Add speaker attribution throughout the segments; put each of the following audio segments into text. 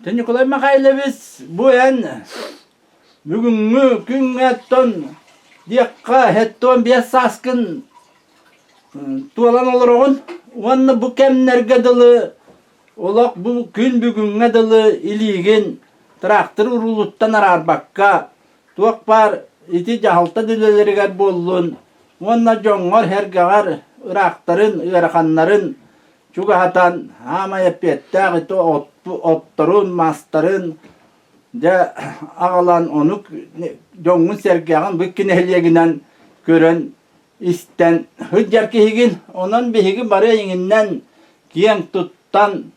Speaker 1: Николай Михайлович, бу эн бүгүҥҥү күҥҥэ оттон диэххэ 75 сааскын туолан олороҕун уонна бу кэмнэргэ дылы олох бу күн бүгүҥҥэ дылы илиигин трактор уруулуттан араарбакка туох баар ити дьаһалта үлэлэригэр буоллун уонна дьоҥҥор-сэргэҕэр ыраахтарын, ыараханнарын чугаһатан аамай эппиэттээх ити отторун, мастарын дьэ аҕалан ону дьоҥҥун-сэргэҕин бу икки нэһилиэгинэн көрөн истэн сылдьар киһигин. Онон биһиги бары эйигиннэн киэҥ туттан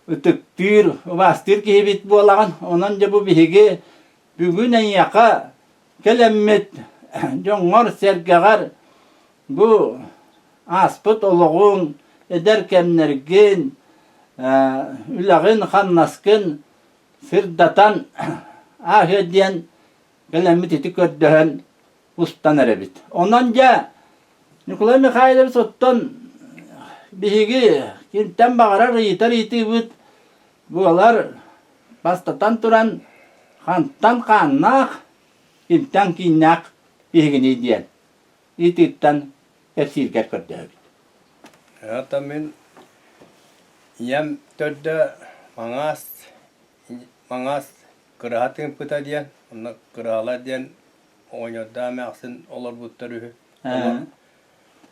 Speaker 1: ытыктыыр, убаастыыр киһибит буолаҕын. Онон дьэ бу биһиги бүгүн эйиэхэ кэлэммит дьоҥҥор-сэргэҕэр бу ааспыт олоҕуҥ, эдэр кэмнэргин, үлэҕин-хамнаскын сырдатан ааһыа диэн кэлэммит ити көрдөһөн устан эрэбит. Онон дьэ, Николай Михайлович оттон биһиги кимтэн баҕарар ыйытар ыйытыыбыт буолар бастатан туран хантан хааннаах, кимтэн кииннээх биһигиний диэн ыйытыыттан кэпсииргэр көрдөһөбүт.
Speaker 2: Это мин ийэм төрдө Маҥаас Маҥаас Кыраһа Тыымпыта диэн, онно Кыраһалар диэн оҕонньордоох эмээхсин олорбуттар үһү.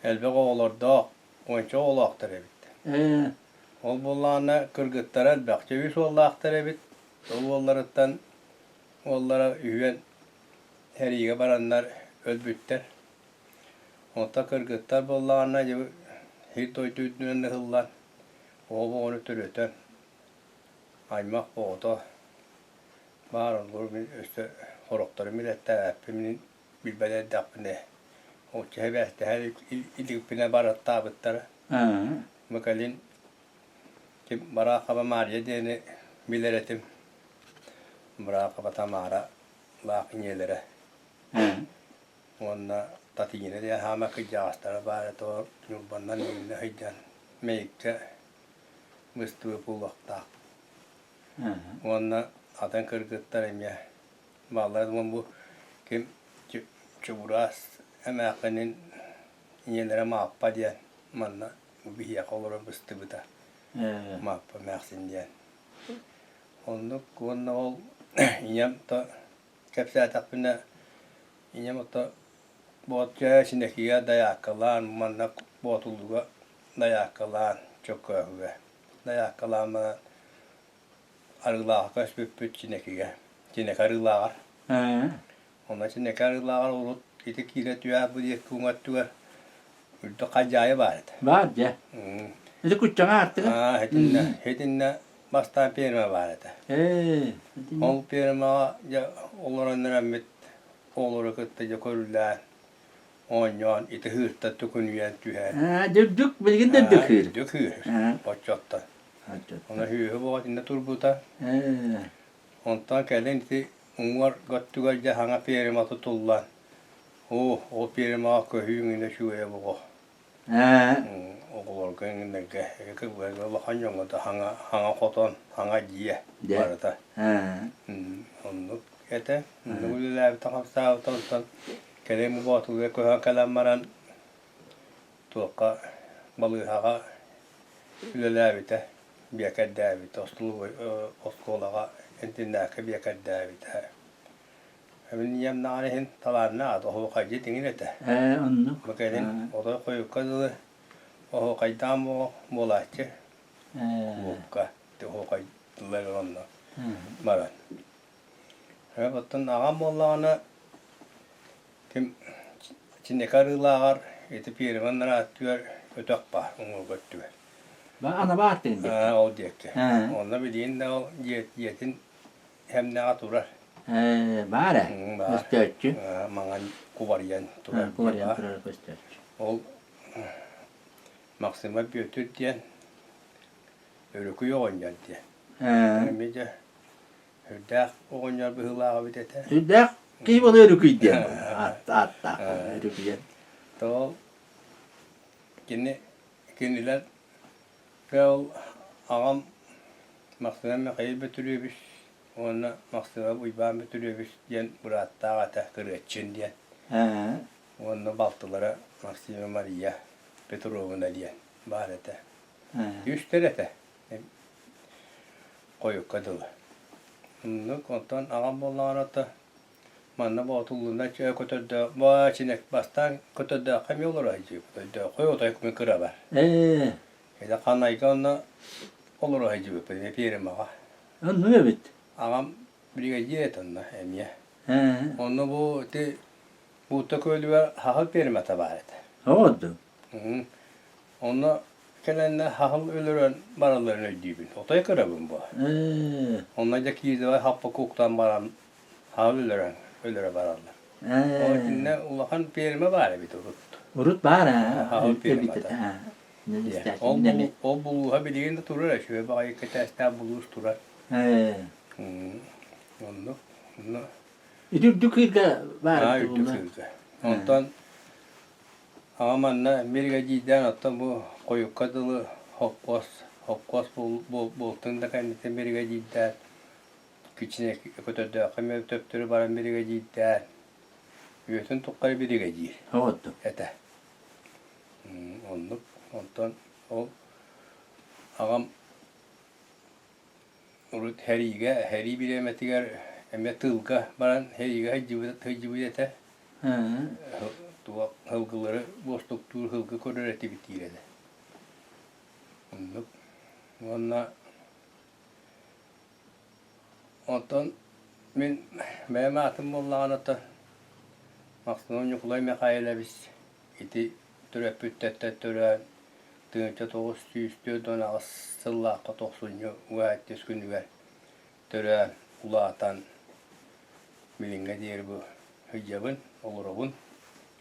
Speaker 2: Элбэх оҕолордоох, уонча оҕолоохтор эбит. Ол буоллаҕына кыргыттара элбэхчэ үс уоллаахтар эбит. Ол уолларыттан уоллара үһүөн сэриигэ бараннар өлбүттэр. Онтон кыргыттар буоллаҕына сир дойду үрдүнэн ыһыллан, оҕо оҕону төрөтөн, аймах оҕото баар олору мин өссө сорохторун билэттээбэппин мин билбэт эрдэхпинэ оччо эбээстэһэ иликпинэ бараттаабыттара. Бу кэлин ким Бараахаба Маарыйа диэни билэр этим. Бараахаба Тамара лаах ийэлэрэ. Уонна Татьяна диэн хаама кырдьаҕастара баар этэ, ол Ньурбаннан үүнэ сылдьан Мэйиккэ быстыбыт буолуохтаах. Уонна атын кыргыттар эмиэ бааллар уон бу ким Чубураас эмээххинин ийэлэрэ Мааппа диэн манна биһиэхэ олорон быстыбыта. Мааппа эмээхсин диэн. Оннук уонна ол ийэм то кэпсээтэхпинэ ийэм ото Боотча Синэкигэ дайааккалаан манна Боотуллуга дайааккалаан Чөккөөһүгэ дайааккалаан баран Арыылааҕа көспүппүт Чинэкигэ Чинэки Арыылааҕар Онно Чинэки Арыылааҕар урут ити киирэ түһээх бу диэки уҥа өттүгэр үрдүк хадьаайы баар этэ.
Speaker 1: Баар дьэ. Ити куччаҥа аартыга?
Speaker 2: Аа, итиннэ, итиннэ бастаан пиэрмэ баар этэ.
Speaker 1: Ээ,
Speaker 2: Ол пиэрмэҕэ дьэ олорон эрэммит оҕолору кытта дьэ көрүлээн, оонньоон ити ыһыыртан төкүнүйэн түһэн.
Speaker 1: Аа, дьэ үрдүк, билигин да үрдүк ыыр.
Speaker 2: Үрдүк ыыр, оччоттон. Онно сүөһү буола итиннэ турбута.
Speaker 1: Ээ.
Speaker 2: Онтон кэлин ити уҥуор өттүгэр дьэ саҥа пиэрмэ тутуллан, оо, ол пиэрмэҕэ көһүү иҥинэ үчүгэйэ буолуо.
Speaker 1: Ээ.
Speaker 2: Оҕолорго иҥинэргэ улахан дьоҥҥо да саҥа саҥа хотон, саҥа дьиэ барыта. Оннук этэ. Оннук үлэлээбитэ-хамсаабыта онтон кэлин Боотулга көһөн кэлэн баран туохха балыыһаҕа үлэлээбитэ, биэкэрдээбитэ, оскуолаҕа интэрнээккэ биэкэрдээбитэ. Мин ийэм даҕаны иһин талааннаах оһуохайдьыт иҥин этэ.
Speaker 1: Ээ, оннук.
Speaker 2: Бу кэлин отой хойукка дылы оһуохайдаан буолааччы. Кулуупка оһуохайдыылар онно баран. Оттон аҕам буоллаҕына ким Чинэкэ арыылааҕар ити пиэрмэ ырааттыгар өтөх баар уҥуоргу өттүгэр.
Speaker 1: Анаба ааттыын диэки.
Speaker 2: Ол диэки. Онно билигин да ол дьиэтин Хэмнэҕэ турар.
Speaker 1: Ээ, баар ээ, көстөөччү.
Speaker 2: Маҥан кубарыйан турар.
Speaker 1: Кубарыйан турар көстөөччү.
Speaker 2: Ол Максима Бүөтүр диэн Өрүкүй оҕонньор диэн. Эмиэ дьэ сүрдээх оҕонньор быһыылаах эбит этэ.
Speaker 1: Сүрдээх киһи буолуо Өрүкүй диэн ааттаах Өрүкүйэн.
Speaker 2: Ол кини кинилэр ол аҕам Махсыма Михаил Бөтүрүөбүс уонна Махсыма Уйбаан Бөтүрүөбүс диэн бырааттаах этэ Кырыаччын диэн. Уонна балтылара Максима Мария Петровна диэн баар этэ. Үстэр этэ. Хойукка дылы. Оннук онтон аҕам буоллаҕына то манна Боотуллуна көтөрдөөх баа чинэк бастаан көтөрдөөххө эмиэ олоро сылдьыбыт. Көтөрдөөххө отой кыра бар.
Speaker 1: Ээ.
Speaker 2: Это Ханайга онно олоро сылдьыбыппыт эмиэ пиэримаҕа.
Speaker 1: Оннук эбит.
Speaker 2: Аҕам биригэдьиир этэ онно эмиэ.
Speaker 1: Ээ.
Speaker 2: Онно бу ити Буутта күөлүгэр хаһыл пиэримата баар этэ.
Speaker 1: Оҕорду.
Speaker 2: Онно кэлэннэ хаһыл өлөрөн баралларын өйдүүбүн. Отой кырабын бу.
Speaker 1: Ээ.
Speaker 2: Онно дьэ киирдибай хаппа куктан баран хаһыл өлөрөн өлөрө бараллар. Ол
Speaker 1: Ээ.
Speaker 2: итиннэ улахан пиэримэ баар эбит урут.
Speaker 1: Урут баар аа.
Speaker 2: Хаһыл
Speaker 1: Эбит
Speaker 2: пиэримата.
Speaker 1: аа.
Speaker 2: Ол булуу, ол булууһа билигин да турар, үчүгэй баҕайы кэтээстээх булуус турар.
Speaker 1: Ээ.
Speaker 2: Оннук. Онно
Speaker 1: Ити үрдүк кыырга баар
Speaker 2: Аа, үрдүк кыырга. Онтон аҕам манна биригэдьиирдээн оттон бу хойукка дылы хоппуос, хоппуос буолтун да кэнниттэн биригэдьиирдээн кичинэ көтөрдөөххө эмиэ төптөрү баран биригэдьиирдээн үөтүн туххары биригэдьиир этэ. Оннук. Онтон ол аҕам урут сэриигэ, сэрии бириэмэтигэр эмиэ тыылга баран сэриигэ сылдьыбыт, сылдьыбыт этэ. Туох сылгылары буостуктуур сылгы көрөр этибит диир этэ. Оннук. Уонна онтон мин бэйэм аатым буоллаҕына то Махсымов Ньукулай Михайлович ити төрөппүттэртэн төрөөн 1948 сыллаахха тохсунньу уһааттыс күнүгэр төрөөн, улаатан билиҥҥэ диэри бу сылдьабын, олоробун,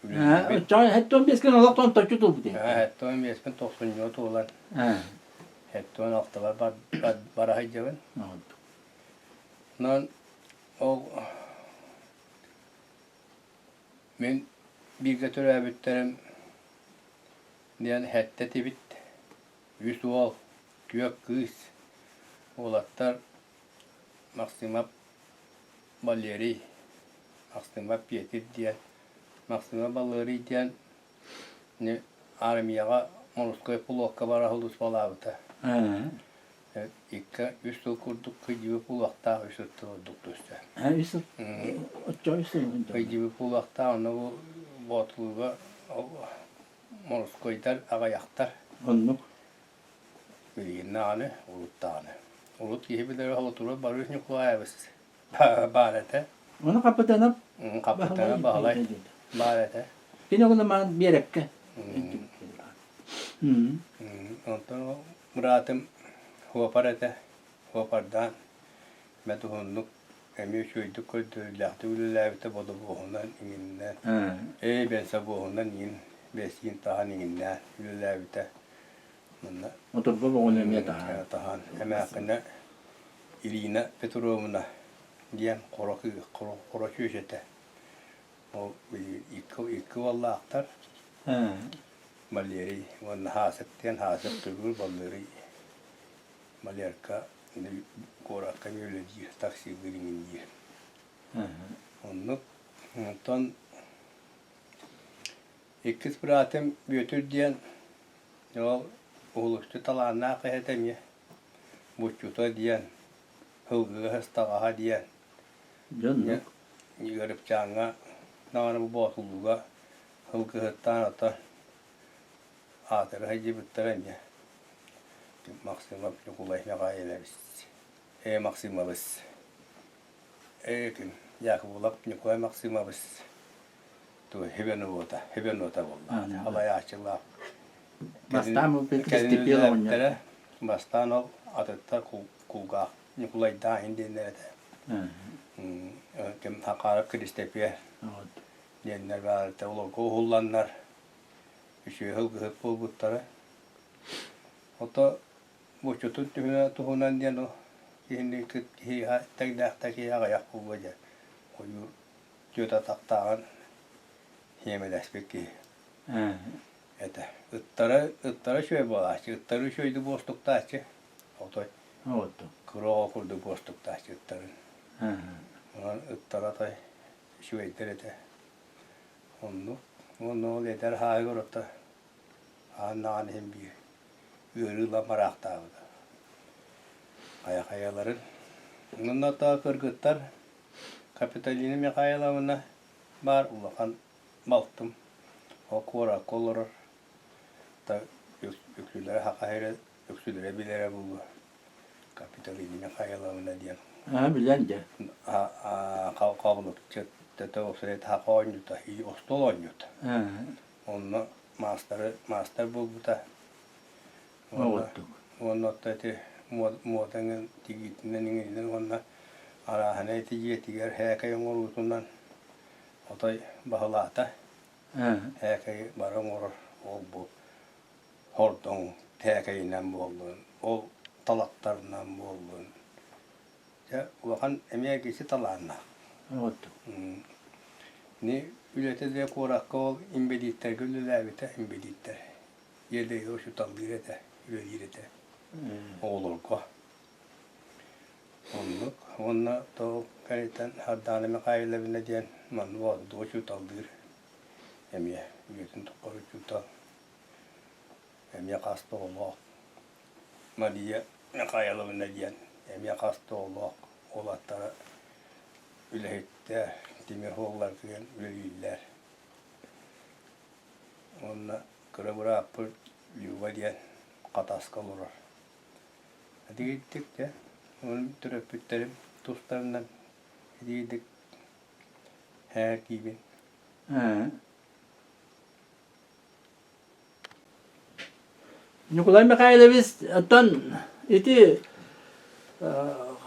Speaker 2: үлэлиибин.
Speaker 1: Оччоҕо 75 күн олохтон точчу туолбут ини.
Speaker 2: 75 тохсунньуга туолан 76-бар бара сылдьабын. Онон ол Мин бииргэ төрөөбүттэрим диэн сэттэ этибит, үс уол, түөрт кыыс. Уолаттар Максимов Валерий, Максимов Петр диэн. Максимов Валерий диэн армияҕа морской флокка бара сулууспалаабыта. Икки, үс сыл курдук кыдьыы буолуохтаах, үс сыл ордук түстэ.
Speaker 1: Үс сыл? Оччо үс сыл
Speaker 2: Кыдьыы буолуохтаах, онно бу Боотулууга морскойдар аҕыйахтар.
Speaker 1: Оннук.
Speaker 2: Билигин даҕаны, урут даҕаны. Урут киһи билэрэ холотура Борис Николаевич баар этэ.
Speaker 1: Ону Хапытанов
Speaker 2: Хапытанов Баһылай баар этэ.
Speaker 1: Кини оҕуна маан биэрэккэ.
Speaker 2: Онтон Быраатым суопар этэ, суопардаан бэрт уһуннук эмиэ үчүгэйдик көрдөрүүлээхтик үлэлээбитэ бодобуоһунан иҥиннээн, ээ бензобуоһунан иҥин бэнсиин таһан иҥиннээн үлэлээбитэ. Манна
Speaker 1: Отурба боҕун эмиэ таһан.
Speaker 2: таһан эмээххинэ Ирина Петровна диэн хоро хоро хоро чүөчэ этэ. Ол икки икки уоллаахтар. Валерий уонна Хаасык диэн Хаасык Төгүл Баллырый Малярка куоракка эмиэ үлэлиир, таксилыыр иҥинниир. Оннук. Онтон иккис быраатым Бүөтүр диэн ол уһулуччу талааннаах эһэтэ эмиэ Буччута диэн, Һылгыга сыстаҕаһа диэн
Speaker 1: Дьоннук.
Speaker 2: Ыарыпчааҥҥа даҕаны бу Боотулууга Сылгыһыттаан ото аатыра сылдьыбыттара эмиэ Максимов Ньукулай Михайлович ээ Максимович ээ ким Якубулов Ньукулай Максимович туой Хебенуота Хебенуота буолла салайааччылаах
Speaker 1: Бастаан
Speaker 2: кэлин үлэлээбиттэрэ бастаан ол атыттар кулгаах Ньукулайдаах иһин диэннэр этэ ким Хакаров Киристэпиэ диэннэр баарыта олорго уһулланнар үчүгэй сылгыһыт буолбуттара. Ото боччутун түһүнэ туһунан диэн киһини киһиэхэ тэҥнээхтэр киһи аҕыйах буолуо диэн ойуур түөрт атахтааҕын сиэмэлэспит киһи этэ. Ыттара ыттара үчүгэй буолааччы, ыттары үчүгэйдик буостуктааччы. Отой. Кыра оҕо курдук буостуктааччыттарын. Онон ыттара атай үчүгэйдэр этэ. Оннук. Уонна ол эдэр хаайыгар ото аан даҕаны иһин биир ыарыы ылан бараахтаабыта. Хайа-хайаларын. Онно ото кыргыттар Капитолина Михайловна баар улахан балтым. Ол куоракка олорор. Үксүлэрэ саха сирэ үксүлэрэ билэрэ буолуо. Капитолина Михайловна диэн.
Speaker 1: Аа, билэн дьэ.
Speaker 2: Хабылыкчыт, тэтэ саха оонньуута, остуол оонньуута. Онно маастары маастар буолбута. Уонна отто ити муотаҥын тигиитинэн иҥининэн уонна арааһына ити дьиэтигэр һээкэй оҥоруутунан отой баһылаата. Һээкэйи бары оҥорор ол-бу хордоҥ тээкэйинэн буоллун, ол талахтарынан буоллун. Дьэ, улахан эмиэ киһи талааннаах. Ини үлэтэ да куоракка ол инбэлииттэргэ үлэлээбитэ, инбэлииттэр. Дьиэлэригэр учууталлыыр этэ, үлэлиир этэ оҕолорго. Оннук. Уонна то кэнниттэн Сардаана Михайловна диэн манна Боотурга учууталлыыр эмиэ үйэтин тухары учуутал. Эмиэ хас да оҕолоох. Мария Михайловна диэн эмиэ хас да оҕолоох уолаттара үлэһиттэр, тимир суолларыгар үлэлииллэр. Уонна кыра бырааппыт Люба диэн Хатаска олорор. Итигирдик дьэ, уонна төрөппүттэрим тустарынан итигирдик һээргиибин.
Speaker 1: Ньукулай Михайлович, оттон ити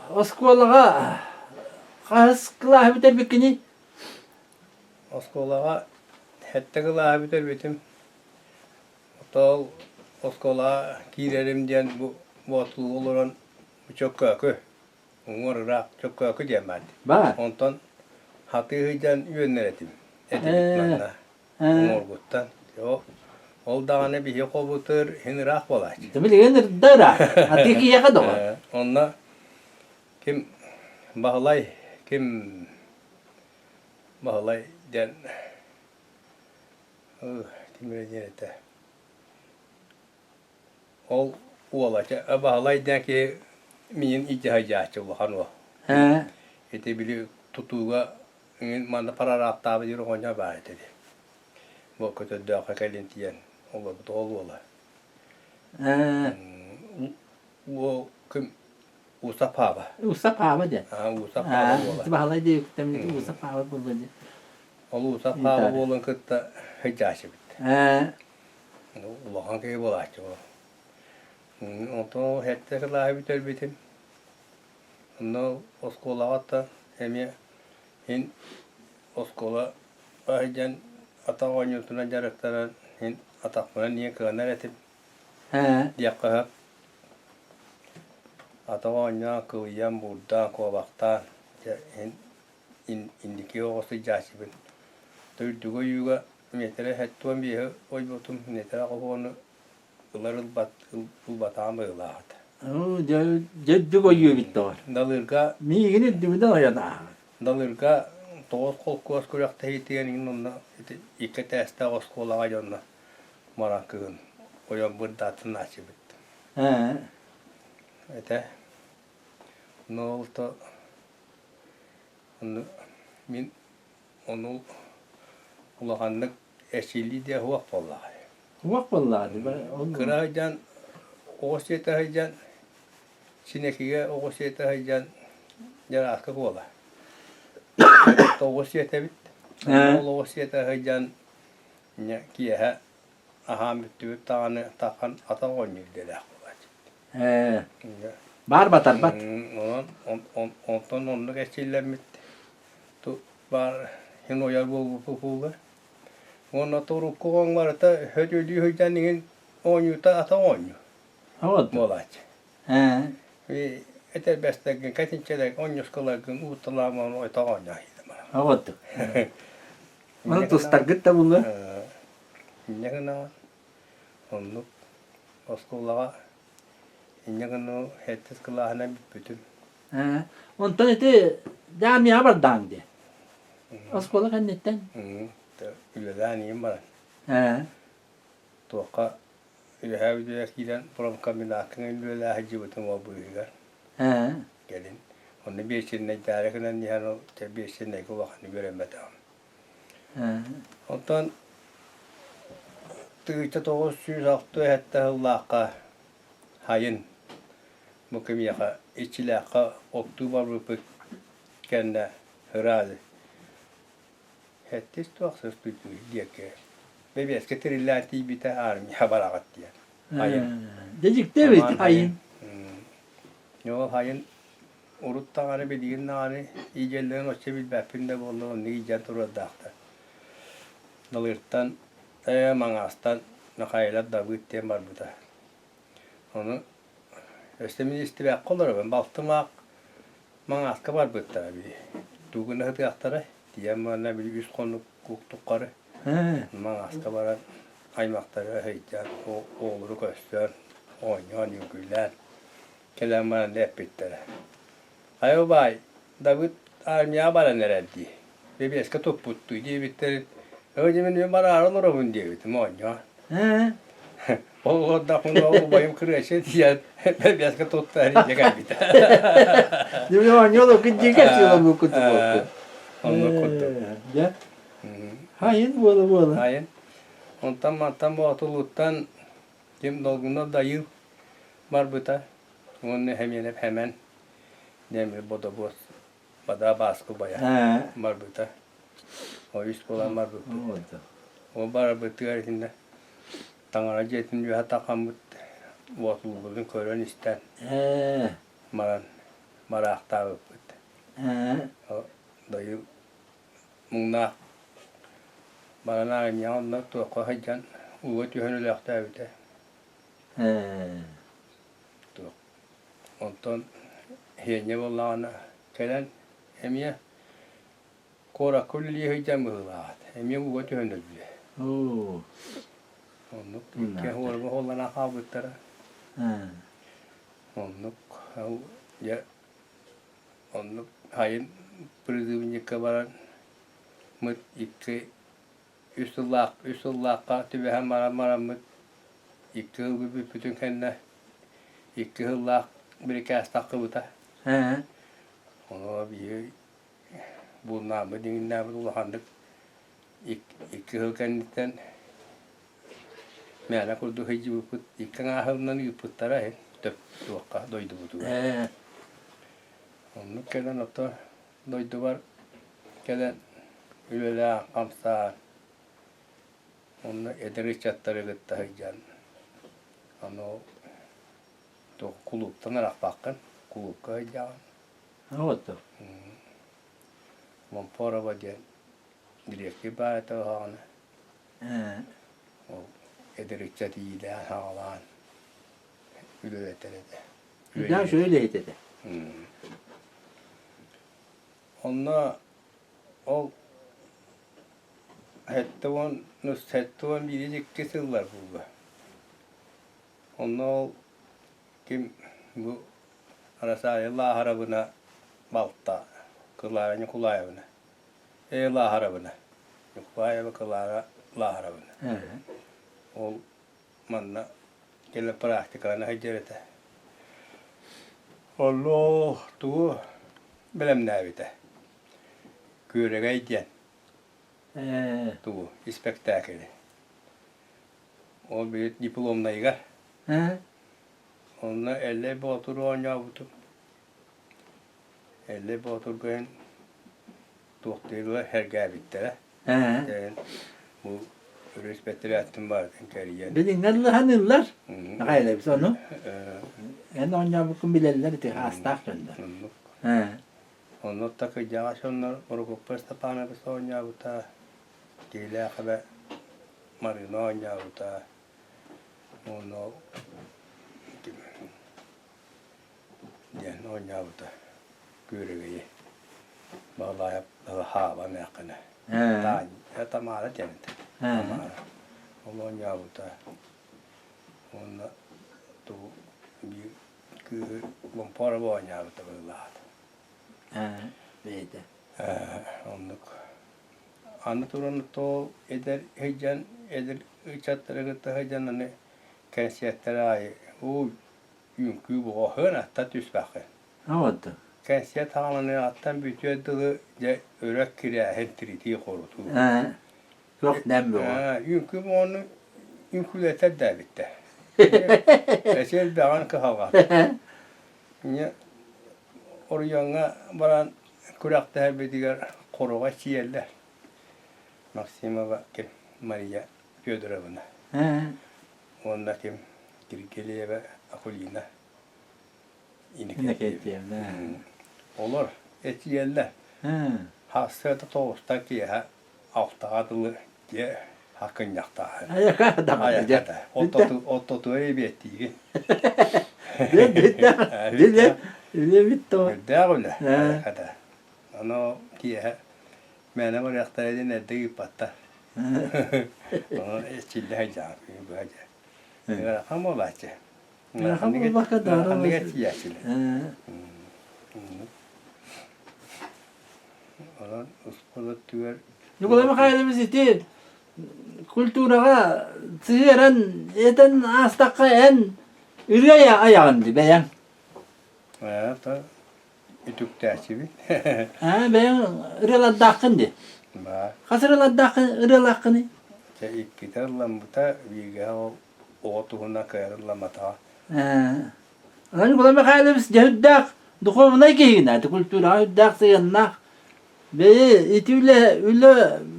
Speaker 1: оскуолаҕа хаһыс кылааһы бүтэрбиккиний?
Speaker 2: Оскуолаҕа сэттэ кылааһы бүтэрбитим. Оттон оскуолаҕа киирэрим диэн бу Боотулуга олорон Чөккөөкү, уҥуор ыраах Чөккөөкү диэн баар дии.
Speaker 1: Баар.
Speaker 2: Онтон хатыы сылдьан үөннэр этим. Этибит манна уҥуоргуттан. Ол даҕаны биһи хобутыр иһин ыраах буолааччы.
Speaker 1: Билигин ырда ыраах. Атыы киһиэхэ доҕор.
Speaker 2: Онно ким Баһылай, ким Баһылай диэн ким эрэ диэн этэ. Ол уола Баһылай диэн киһи миигин илдьэ сылдьааччы улахан уол. Ити били тутууга манна парараптаабыт диир оҕонньор баар этэ дии. Бу көтөрдөөххө кэлин тиийэн олорбут ол уола. Уол ким Уса Пааба.
Speaker 1: Уса Пааба диэн.
Speaker 2: Уса Пааба уола.
Speaker 1: Баһылай диэбиттэн Уса Пааба буолла дии.
Speaker 2: Ол Уса Пааба уолун кытта сылдьааччыбыт. Улахан киһи буолааччы ол. Онтон сэттэ кылааһы бүтэрбитим. Онно оскуолаҕа да эмиэ иһин оскуола сылдьан атах оонньуутунан дьарыктанан иһин атахпынан ийэ кыанар этим диэххэ сөп. Атах оонньоон, кылыйан, буурдаан, куобахтаан дьэ иһин инники оҕо сылдьааччыбын. Төрдүгү ойууга миэтэрэ 75-и ойбутум, миэтэрэ хоһоону ылар ылбат ылбатаҕым быһыылаах этэ.
Speaker 1: Дьэ, үрдүк ойуу эбит доҕор.
Speaker 2: Далырга
Speaker 1: Миигин үрдүбүнэн ойон ааһар.
Speaker 2: Далырга тоҕус холкуос күрэхтэһиитигэр иҥин онно ити икки этээстээх оскуолаҕа дьонно баран кыһын ойон бырдаатын ааччыбыт. Этэ. Но ол то мин ону улаханнык эчиллии диэн суох буоллаҕа.
Speaker 1: Суох буоллаҕа.
Speaker 2: Кыра сылдьан оҕус сиэтэ сылдьан Синэкигэ оҕус сиэтэ сылдьан дьарааска буола. Оҕус сиэтэбит. Ол оҕус сиэтэ сылдьан киэһэ аһаан бүттүбүт даҕаны тахан атах оонньуур идэлээх буолааччы.
Speaker 1: Баар батарбат.
Speaker 2: Онон онтон оннук эрчиллэммит баар иһин ойор буолбуппут Уонна урукку оҕоҥ барыта хөтөлүү сылдьан иҥин оонньуута ата оонньуу буолааччы. Этэрбэстэргин, кэтинчэлэргин, онньускаларгын ууталааман ойто оонньоо
Speaker 1: Оҕотук. Ону тустаргыт да булуо.
Speaker 2: Инньэ гынаҕын. Оннук оскуолаҕа Инньэ гынан сэттис кылааһынан бүппүтүм.
Speaker 1: Онтон ити армияҕа бардаҕыҥ дии. Оскуола кэнниттэн.
Speaker 2: Үлэлээн иһин баран. Туохха үөһээ Бүлүүгэ киирэн промкомбинакка үлэлээ сылдьыбытым ол быыһыгар. Кэлин. Онно биэчэринэйдээри гынан иһэн ол биэчэринэйгэ улаханнык үөрэммэтэҕим. Онтон 1967 сыллаахха сайын бу кимиэхэ иччилээххэ оттуу барбыппыт кэннэ сразу сэттис туох сыстыытыы диэки бэбиэскэ тириллээн тиийбитэ армия бараҕыт диэн сайын.
Speaker 1: Дьэ дьикти эбит сайын.
Speaker 2: Ол сайын Урут даҕаны, билигин даҕаны иидьэллэрин оччо билбэппин да буоллар, оннук иидьэн туруордаахтар. Далыртан, ээ, Маҥаастан Михайлов Давыд диэн барбыта. Ону өссө мин истибэккэ олоробун. Балтым аах Маҥааска барбыттара били. Тугу гына сытыахтарай? Тиийэн баран били үс хонук тухары Маҥааска баран аймахтары сылдьан, оҕолору көрсөн, оонньоон, үҥкүүлээн Кэлэн баран эппиттэрэ: «Хайа убаай, Давыд армияҕа баран эрэр дии, бэбиэскэ туппуттуу» диэбиттэрин, «Оо дьэ мин бараары олоробун» диэбитим оонньоон. Ол олордохпуна убайым кырыаччы тиийэн бэбиэскэ туттар илдьэ кэлбитэ.
Speaker 1: Дьэ оонньуу олоркун дии кэпсии олорбуккун
Speaker 2: Оннук курдук.
Speaker 1: Дьэ. Хайын буола-буола.
Speaker 2: Хайын. Онтон мантан Боотулууттан ким Долгунов Дайыыл барбыта уонна Хэмиэнэп Хэмэн диэн бодобуос Бадаа Бааска убайа барбыта. Ол үс буолан барбыппыт. Ол барарбытыгар итиннэ таҥара дьиэтин үөһэ тахаммыт уотуллубутун көрөн-истэн баран бараахтаабыппыт. Дойду муҥнаах баран армияҕа онно туохха сылдьан ууга түһэн өлөөхтөөбүтэ. Онтон Һиэнньэ буоллаҕына кэлэн эмиэ куоракка үлэлии сылдьан быһыылаах эмиэ ууга түһэн өлбүтэ. Оннук икки уолба уоллана хаалбыттара. Оннук дьэ оннук сайын призывникка баран мыт икки Үс сыллаах үс сыллаахха түбэһэн баран бараммыт икки сыл бүппүтүн кэннэ икки сыллаах бирикээс тахсыбыта. Ону биһиги бууннаабыт иҥиннээбит улаханнык икки сыл кэнниттэн мээнэ курдук сылдьыбыппыт икки аҥааһынан ыыппыттара иһин төп туохха дойдубутугар. Оннук кэлэн ото Дойдубар кэлэн үлэлээн-хамсаан, онно эдэр ыччаттары кытта сылдьан, аны туох кулууптан арахпаккын, кулуупка сылдьаҕын. Момпорова диэн дириэктир баар этэ оһоҕуна. Ол эдэр ыччат иилээн-саҕалаан үлэлэтэр этэ.
Speaker 1: Сүрдээх үчүгэй үлэһит этэ.
Speaker 2: Онно ол 71 икки сыллар буолла. Онно ол ким бу Арасаайа Лааһарабына балта Клара Ньукулаевна. Ээ Лааһарабына. Ньукулаева Клара Лааһарабына. Ол манна кэлэн практиканы сылдьар этэ. Онно тугу бэлэмнээбитэ? Күөрэгэй диэн тугу испэктээкили. Ол били дипломнайыгар. Онно Эллэй Боотуру оонньообутум. Эллэй Боотурга иһин туохтуйга сэргээбиттэрэ. Бу өрүс бэтэрээттин барытын кэрийэн.
Speaker 1: Билиҥҥэ дылы Михайлович ону эн оонньообуккун билэллэр ити хаастаах дьоннор.
Speaker 2: Оннук. Онно такыйдьаҕа дьоннор Прокопий Степанович оонньообута, Киилээх эбэ Марина оонньообута. Онно диэн оонньообута Күөрэгэйи Баһылайап Хаба эмээххинэ Таня Тамара диэн этэ Тамара ол оонньообута уонна тугу биир кыыһы Ломпорова оонньообута быһыылаах.
Speaker 1: Бэйэтэ.
Speaker 2: Оннук. Аны туран то эдэр сылдьан, эдэр ыччаттары кытта сылдьан аны кэнсиэртэр аайы уу үҥкүү буҕаһыан аттан түспэххин.
Speaker 1: Оҕотто.
Speaker 2: Кэнсиэрт саҕаланыаҕыттан бүтүөр дылы дьэ өрө кирээһин тиритии-хорутуу.
Speaker 1: Туох нэм бөҕө.
Speaker 2: Үҥкүү буҕаны үҥкүүлэтэр да эбиттэр. Эчи элбэҕин кыһалҕата. Инньэ оройуоҥҥа баран күрэхтэһэрбитигэр хоруга сиэллэр. Максимова ким Мария Федоровна уонна ким Киргилиева Акулина
Speaker 1: Иннокентьевна.
Speaker 2: Олор этиэллэр. Сарсыарда тоҕуста киэһэ алтаҕа дылы дьиэ хакынньахтааһын.
Speaker 1: Айака даҕаны дьэ.
Speaker 2: Оттотугар эбиэттиигин.
Speaker 1: Билэ, билэ бүтто.
Speaker 2: Үрдээх үлэ. Айаката. Ону киэһэ мээнэ барыахтара диэн эрдэ ыыппаттар. Ону эчиллэ сылдьаҕын быһа дьэ. Ыарахан буолааччы.
Speaker 1: Ыарахан буолбакка даҕаны
Speaker 2: Ханныга тиийээччилэр. Онон успуорт өттүгэр
Speaker 1: Николай Михайлович ити культураҕа сыһыаран этэн аастахха эн ырыа айаҕын ди бэйэҥ.
Speaker 2: Ээ, то үтүктээччибин.
Speaker 1: Аа бэйэҥ ырыалардааххын ди.
Speaker 2: Баа.
Speaker 1: Хас ырыалардааххын ырыалааххыный?
Speaker 2: Чэ иккитэ ылламмыта, бииргэ ол оҕо туһунан кыайан ылламматаҕа.
Speaker 1: Онон Николай Михайлович дьэ үрдээх духуобунай киһигин ити культураҕа үрдээх сыһыаннаах. Бэйи ити үлэ үлэ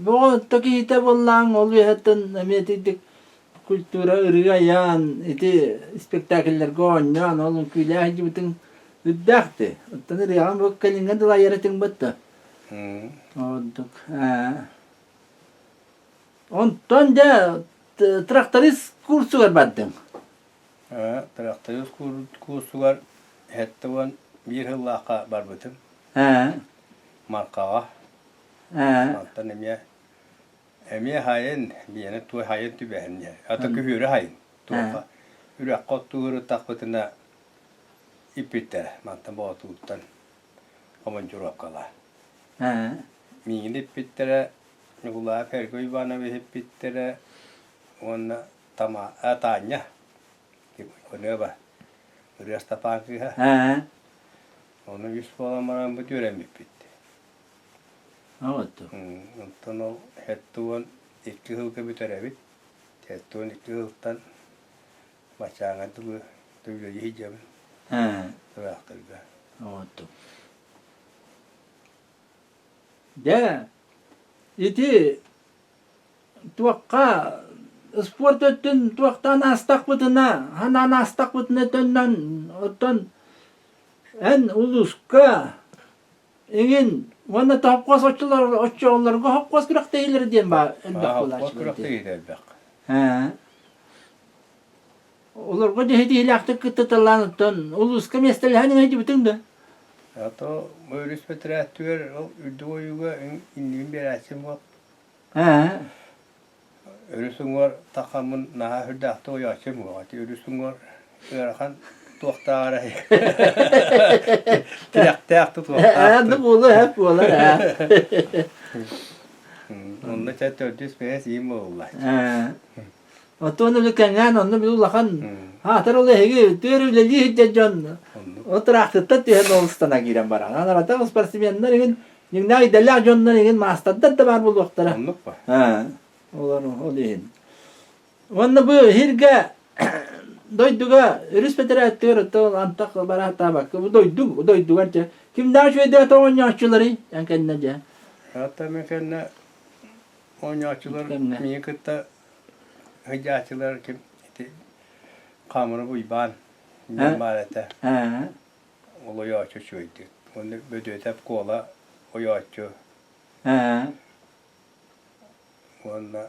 Speaker 1: бөҕө киһитэ буоллаҕыҥ ол үөһэттэн эмиэ итинник культура ырыа айаан ити спектакльлэргэ оонньоон ол үҥкүүлээх сылдьыбытыҥ үрдээх дии. Оттон ырыаҕын бу кэлиҥҥэ дылы айар этиҥ батта. Ордук. Онтон дьэ тракторист курсугар бардым.
Speaker 2: Тракторист курсугар 71 сыллаахха барбытым. Маркаҕа. Мантан эмиэ эмиэ хайын биэни туой хайын түбэһин диэн. Ата күһүөрү хайын туохха үрэххэ оттуур ытахпытына иппиттэрэ мантан Боотулуттан командировкалаа. Миигин иппиттэрэ Ньукулаев Эргий Иванович иһиппиттэрэ уонна Тама, Таанньа Иванова Ырыа Ыстапаан кыыһа. Ону үс буолан баран бу үөрэммиппит. Онтон ол 72 сылга бүтэрэбит. 72 сылтан баччааҥҥа дылы үлэлии сылдьабын. Тыраахтарга.
Speaker 1: Дьэ, ити туохха спорт өттүн туохтаан аастахпытына, ханаан аастахпытына төннөн, оттон эн улууска эҥин уонна топхуос оччолорго хопхуос күрэхтэһиилэрэ диэн баар элбэх
Speaker 2: буолааччы. күрэхтэһиитэ элбэх.
Speaker 1: Олорго дьиһитиилээхтик кыттыталаан оттон улууска миэстэлэһэн иҥэйдибитиҥ да?
Speaker 2: А то өрүс бэтэрээттигэр ол үрдүк ойууга иннибин биэрээччим буол. Өрүс уҥуор тахаммын наһаа үрдээхтик ойооччум буол. Ити өрүс уҥуор ыарахан туохтааҕар тирэхтээх тутуохтаах.
Speaker 1: Ээ, буолуо, эп буолар ээ.
Speaker 2: Онно чэ төрдүс бэйэс иим буолла.
Speaker 1: Оттон үлэ кэҥээн онно били улахан аатар ол эһиги түөр үлэлии сылдьар дьон тыраахтыттан түһэн олустана киирэн баран. Анарата спортсменнар игин дьиҥнээх идэлээх дьоннор игин маастардар да баар буолуохтара.
Speaker 2: Оннук ба.
Speaker 1: Олор ол иһин. Уонна бу иһиргэ дойдуга өрүс бэтэрээттигэр оттон антах бараатаабакка бу дойду дойдугар дьэ кимнээх үчүгэйдик оонньооччуларый эн кэннэ дьэ.
Speaker 2: Ата мен кэннэ оонньооччулар миигин кытта Сылдьааччылар ким ити Хаамырап Уйбаан диэн баар этэ. Ол ойооччу үчүгэйдик. Уонна Бөдүөтэп Куола ойооччу. Уонна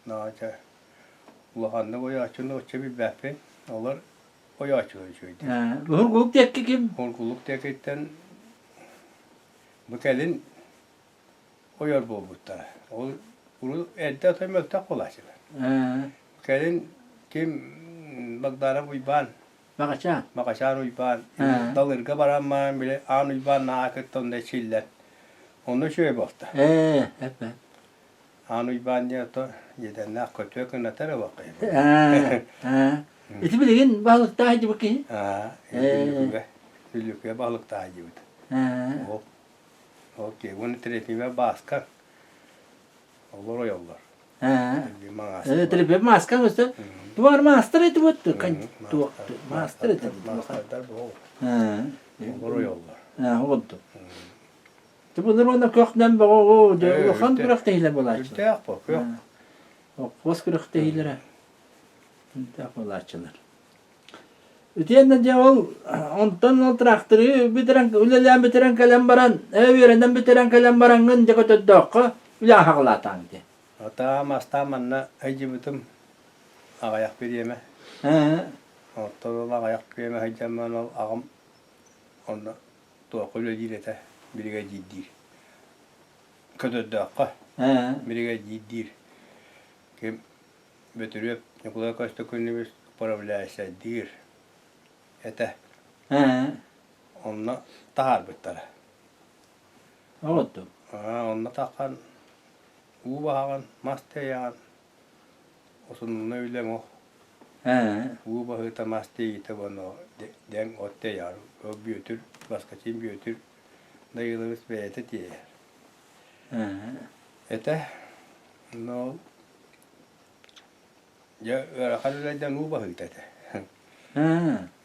Speaker 2: Наача улаханнык ойооччуну оччо билбэппин. Олор ойооччулар үчүгэйдик.
Speaker 1: Уһургулук диэкки ким?
Speaker 2: Уһургулук диэкиттэн бу кэлин ойор буолбуттара. Ол урут эрдэ отой мөлтөх буолааччылар. Кэлин ким Багдаров Уйбаан.
Speaker 1: Маҕачаан.
Speaker 2: Маҕачаан Уйбаан Далырга баран баран били Аан Уйбаан наһаа кытта онно эчиллэн. Онно үчүгэй буолта.
Speaker 1: Ээ, эп
Speaker 2: Аан Уйбаан диэн ото дьэдэннээх көтүө кынатар эбэххэ.
Speaker 1: Ээ, Ити билигин баһылыктаах дьыбыт киһи.
Speaker 2: Аа, Бүлүкүгэ. Бүлүкүгэ баһылыктаах дьыбыт. Ол Окей, уонна Третьевэ Бааска олор ойоллор.
Speaker 1: Ээ, маска өстө. Туар маастар эти вот маастар эти.
Speaker 2: Маастардар бу. Олор ойоллор.
Speaker 1: Аа, оҕонту. Тыбылыр уонна көхнөн бөҕө улахан күрэхтэһиилэр буолааччылар.
Speaker 2: Үрдээх бу, көх.
Speaker 1: Хос күрэхтэһиилэрэ. Үрдээх буолааччылар. Итиэннэ дьэ ол онтон ол тракторы бүтэрэн үлэлээн бүтэрэн кэлэн баран, ээ үөрэнэн бүтэрэн кэлэн бараҥҥын дьэ көтөрдөөххө үлэ аһаҕалаатаҥ дии.
Speaker 2: Атаам астаам манна сылдьыбытым аҕыйах бириэмэ. Оттон ол аҕыйах бириэмэ сылдьаммын ол аҕам онно туохха үлэлиир этэ биригэдьиирдиир. Көтөрдөөххө биригэдьиирдиир. Ким Бөтүрүөп Ньукулай Көстөкүүнүбүс управляющайдыыр этэ. Онно таһаарбыттара.
Speaker 1: Оҕотто.
Speaker 2: Онно таххан уу баһаҕын, мас тиэйэҕин, усунуна үлэҥ ол. Уу баһыыта мас тиэйиитэ уонна дэҥ от тиэйэҕин. Ол Бүөтүр, Баскачин Бүөтүр Дайыылабыс бэйэтэ тиэйэр. Этэ. Но Дьэ, ыарахан үлэдэн уу баһыыта этэ.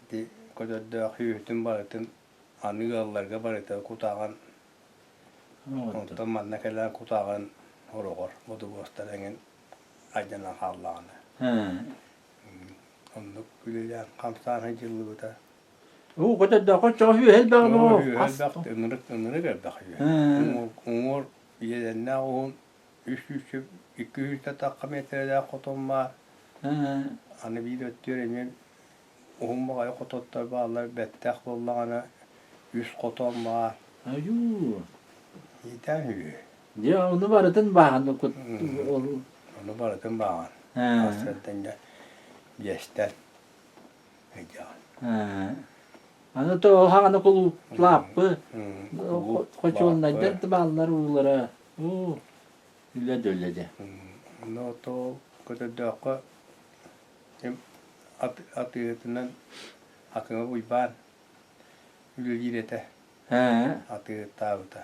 Speaker 2: Ити көтөрдөөх үүтүн барытын аны ыалларга барыта кутаҕын, онтон манна кэлэн кутаҕын хороҕор бодобуостар эҥин айданан хааллаҕына. Оннук үлэлээн хамсаан сылдьыллыбыта.
Speaker 1: Уу көтөрдөөххө чоҕу үөһэ элбэҕи
Speaker 2: Үөһэ элбэх, ынырык ынырык элбэх үһү. Уҥуор иэдэннээх уһун үс сүүсчэ, икки сүүстэн тахха миэтэрэлээх хотон баар. Аны биир өттүгэр эмиэ уһун баҕайы хототтор бааллар, бэттэх буоллаҕына үс хотон баар.
Speaker 1: Айуу.
Speaker 2: Иитэн үһү.
Speaker 1: Дьэ, ону барытын бааҕан кут
Speaker 2: Ону барытын бааҕан. Сарсыардан дьэ биэстэн ыйдьаҕын.
Speaker 1: Аны то ол хаҕана кулууп лааппы хочуолунайдар да бааллар уулара. Оо, үлэ да үлэ дьэ.
Speaker 2: Но то көтөрдөөххө атыыһытынан Акыҥа Уйбаан үлэлиир этэ. Атыыһыттаабыта.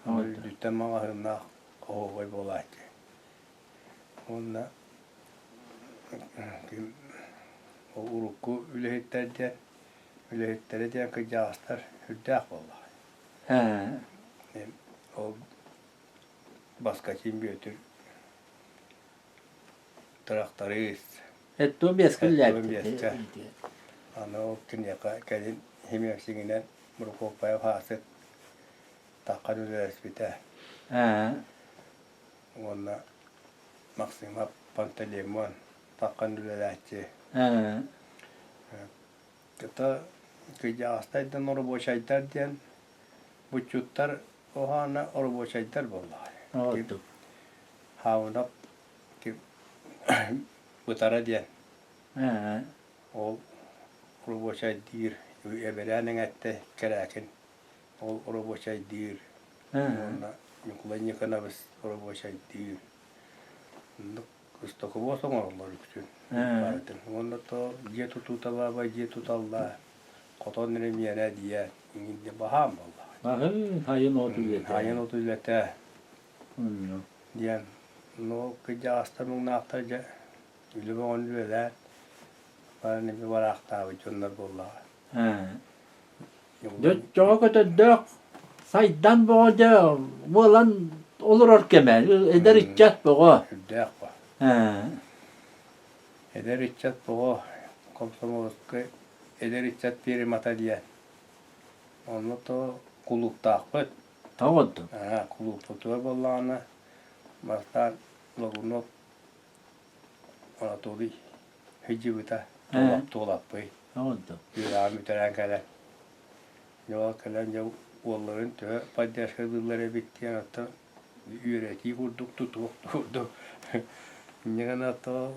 Speaker 2: Үрдүттэн маҕаһыыннаах оһуобай буолааччы. Уонна ол урукку үлэһиттэр диэн үлэһиттэрэ диэн кырдьаҕастар сүрдээх буоллаҕа. Ол Баскачин Бүөтүр тырахтарыыс.
Speaker 1: Эттуо биэскэ үлэлээбит.
Speaker 2: Аны ол киниэхэ кэлин химиэксигинэн Прокопьев Хаасык таххан үлэлэспитэ. Уонна Максимов Пантелеймон таххан үлэлээччи. Кыта кыдьаҕастайдан оробуочайдар диэн буччуттар уһаана оробуочайдар буоллаҕа. Хаабынап бытара диэн. Ол оробуочайдыыр эбэрээн эҥэттэ кэрээкин ол оробуочайдыыр уонна Ньукулай Никонович оробуочайдыыр. Оннук Кыстокобуос оҥороллор үксүн барытын. Уонна то дьиэ тутуута баабай дьиэ туталлар, хотон эремиэнэ диэн иҥиннэ баһаам буоллаҕа.
Speaker 1: Аһын хайын от үлэтэ.
Speaker 2: Хайын от үлэтэ диэн ну кырдьаҕастар муҥнаахтар дьэ үлэ бөҕөнү үлэлээн баран эмиэ бараахтаабыт дьоннор буоллаҕа.
Speaker 1: Дьоҕо көтөрдөөх сайдан бөҕө дьэ буолан олорор кэмэ эдэр ыччат бөҕө.
Speaker 2: Үрдээх бо. Эдэр ыччат бөҕө комсомольскай эдэр ыччат фирмата диэн. Онно то кулууптаахпыт.
Speaker 1: Тоҕо
Speaker 2: Кулууппутугар буоллаҕына бастаан Логунов Анатолий сылдьыбыта туолаппый. Үөрэҕин бүтэрэн кэлэн. Дьэ ол кэлэн дьэ уолларын төһө поддержкалыыллар эбит диэн оттон үөрэтии курдук тутуох курдук. Инньэ гынан оттон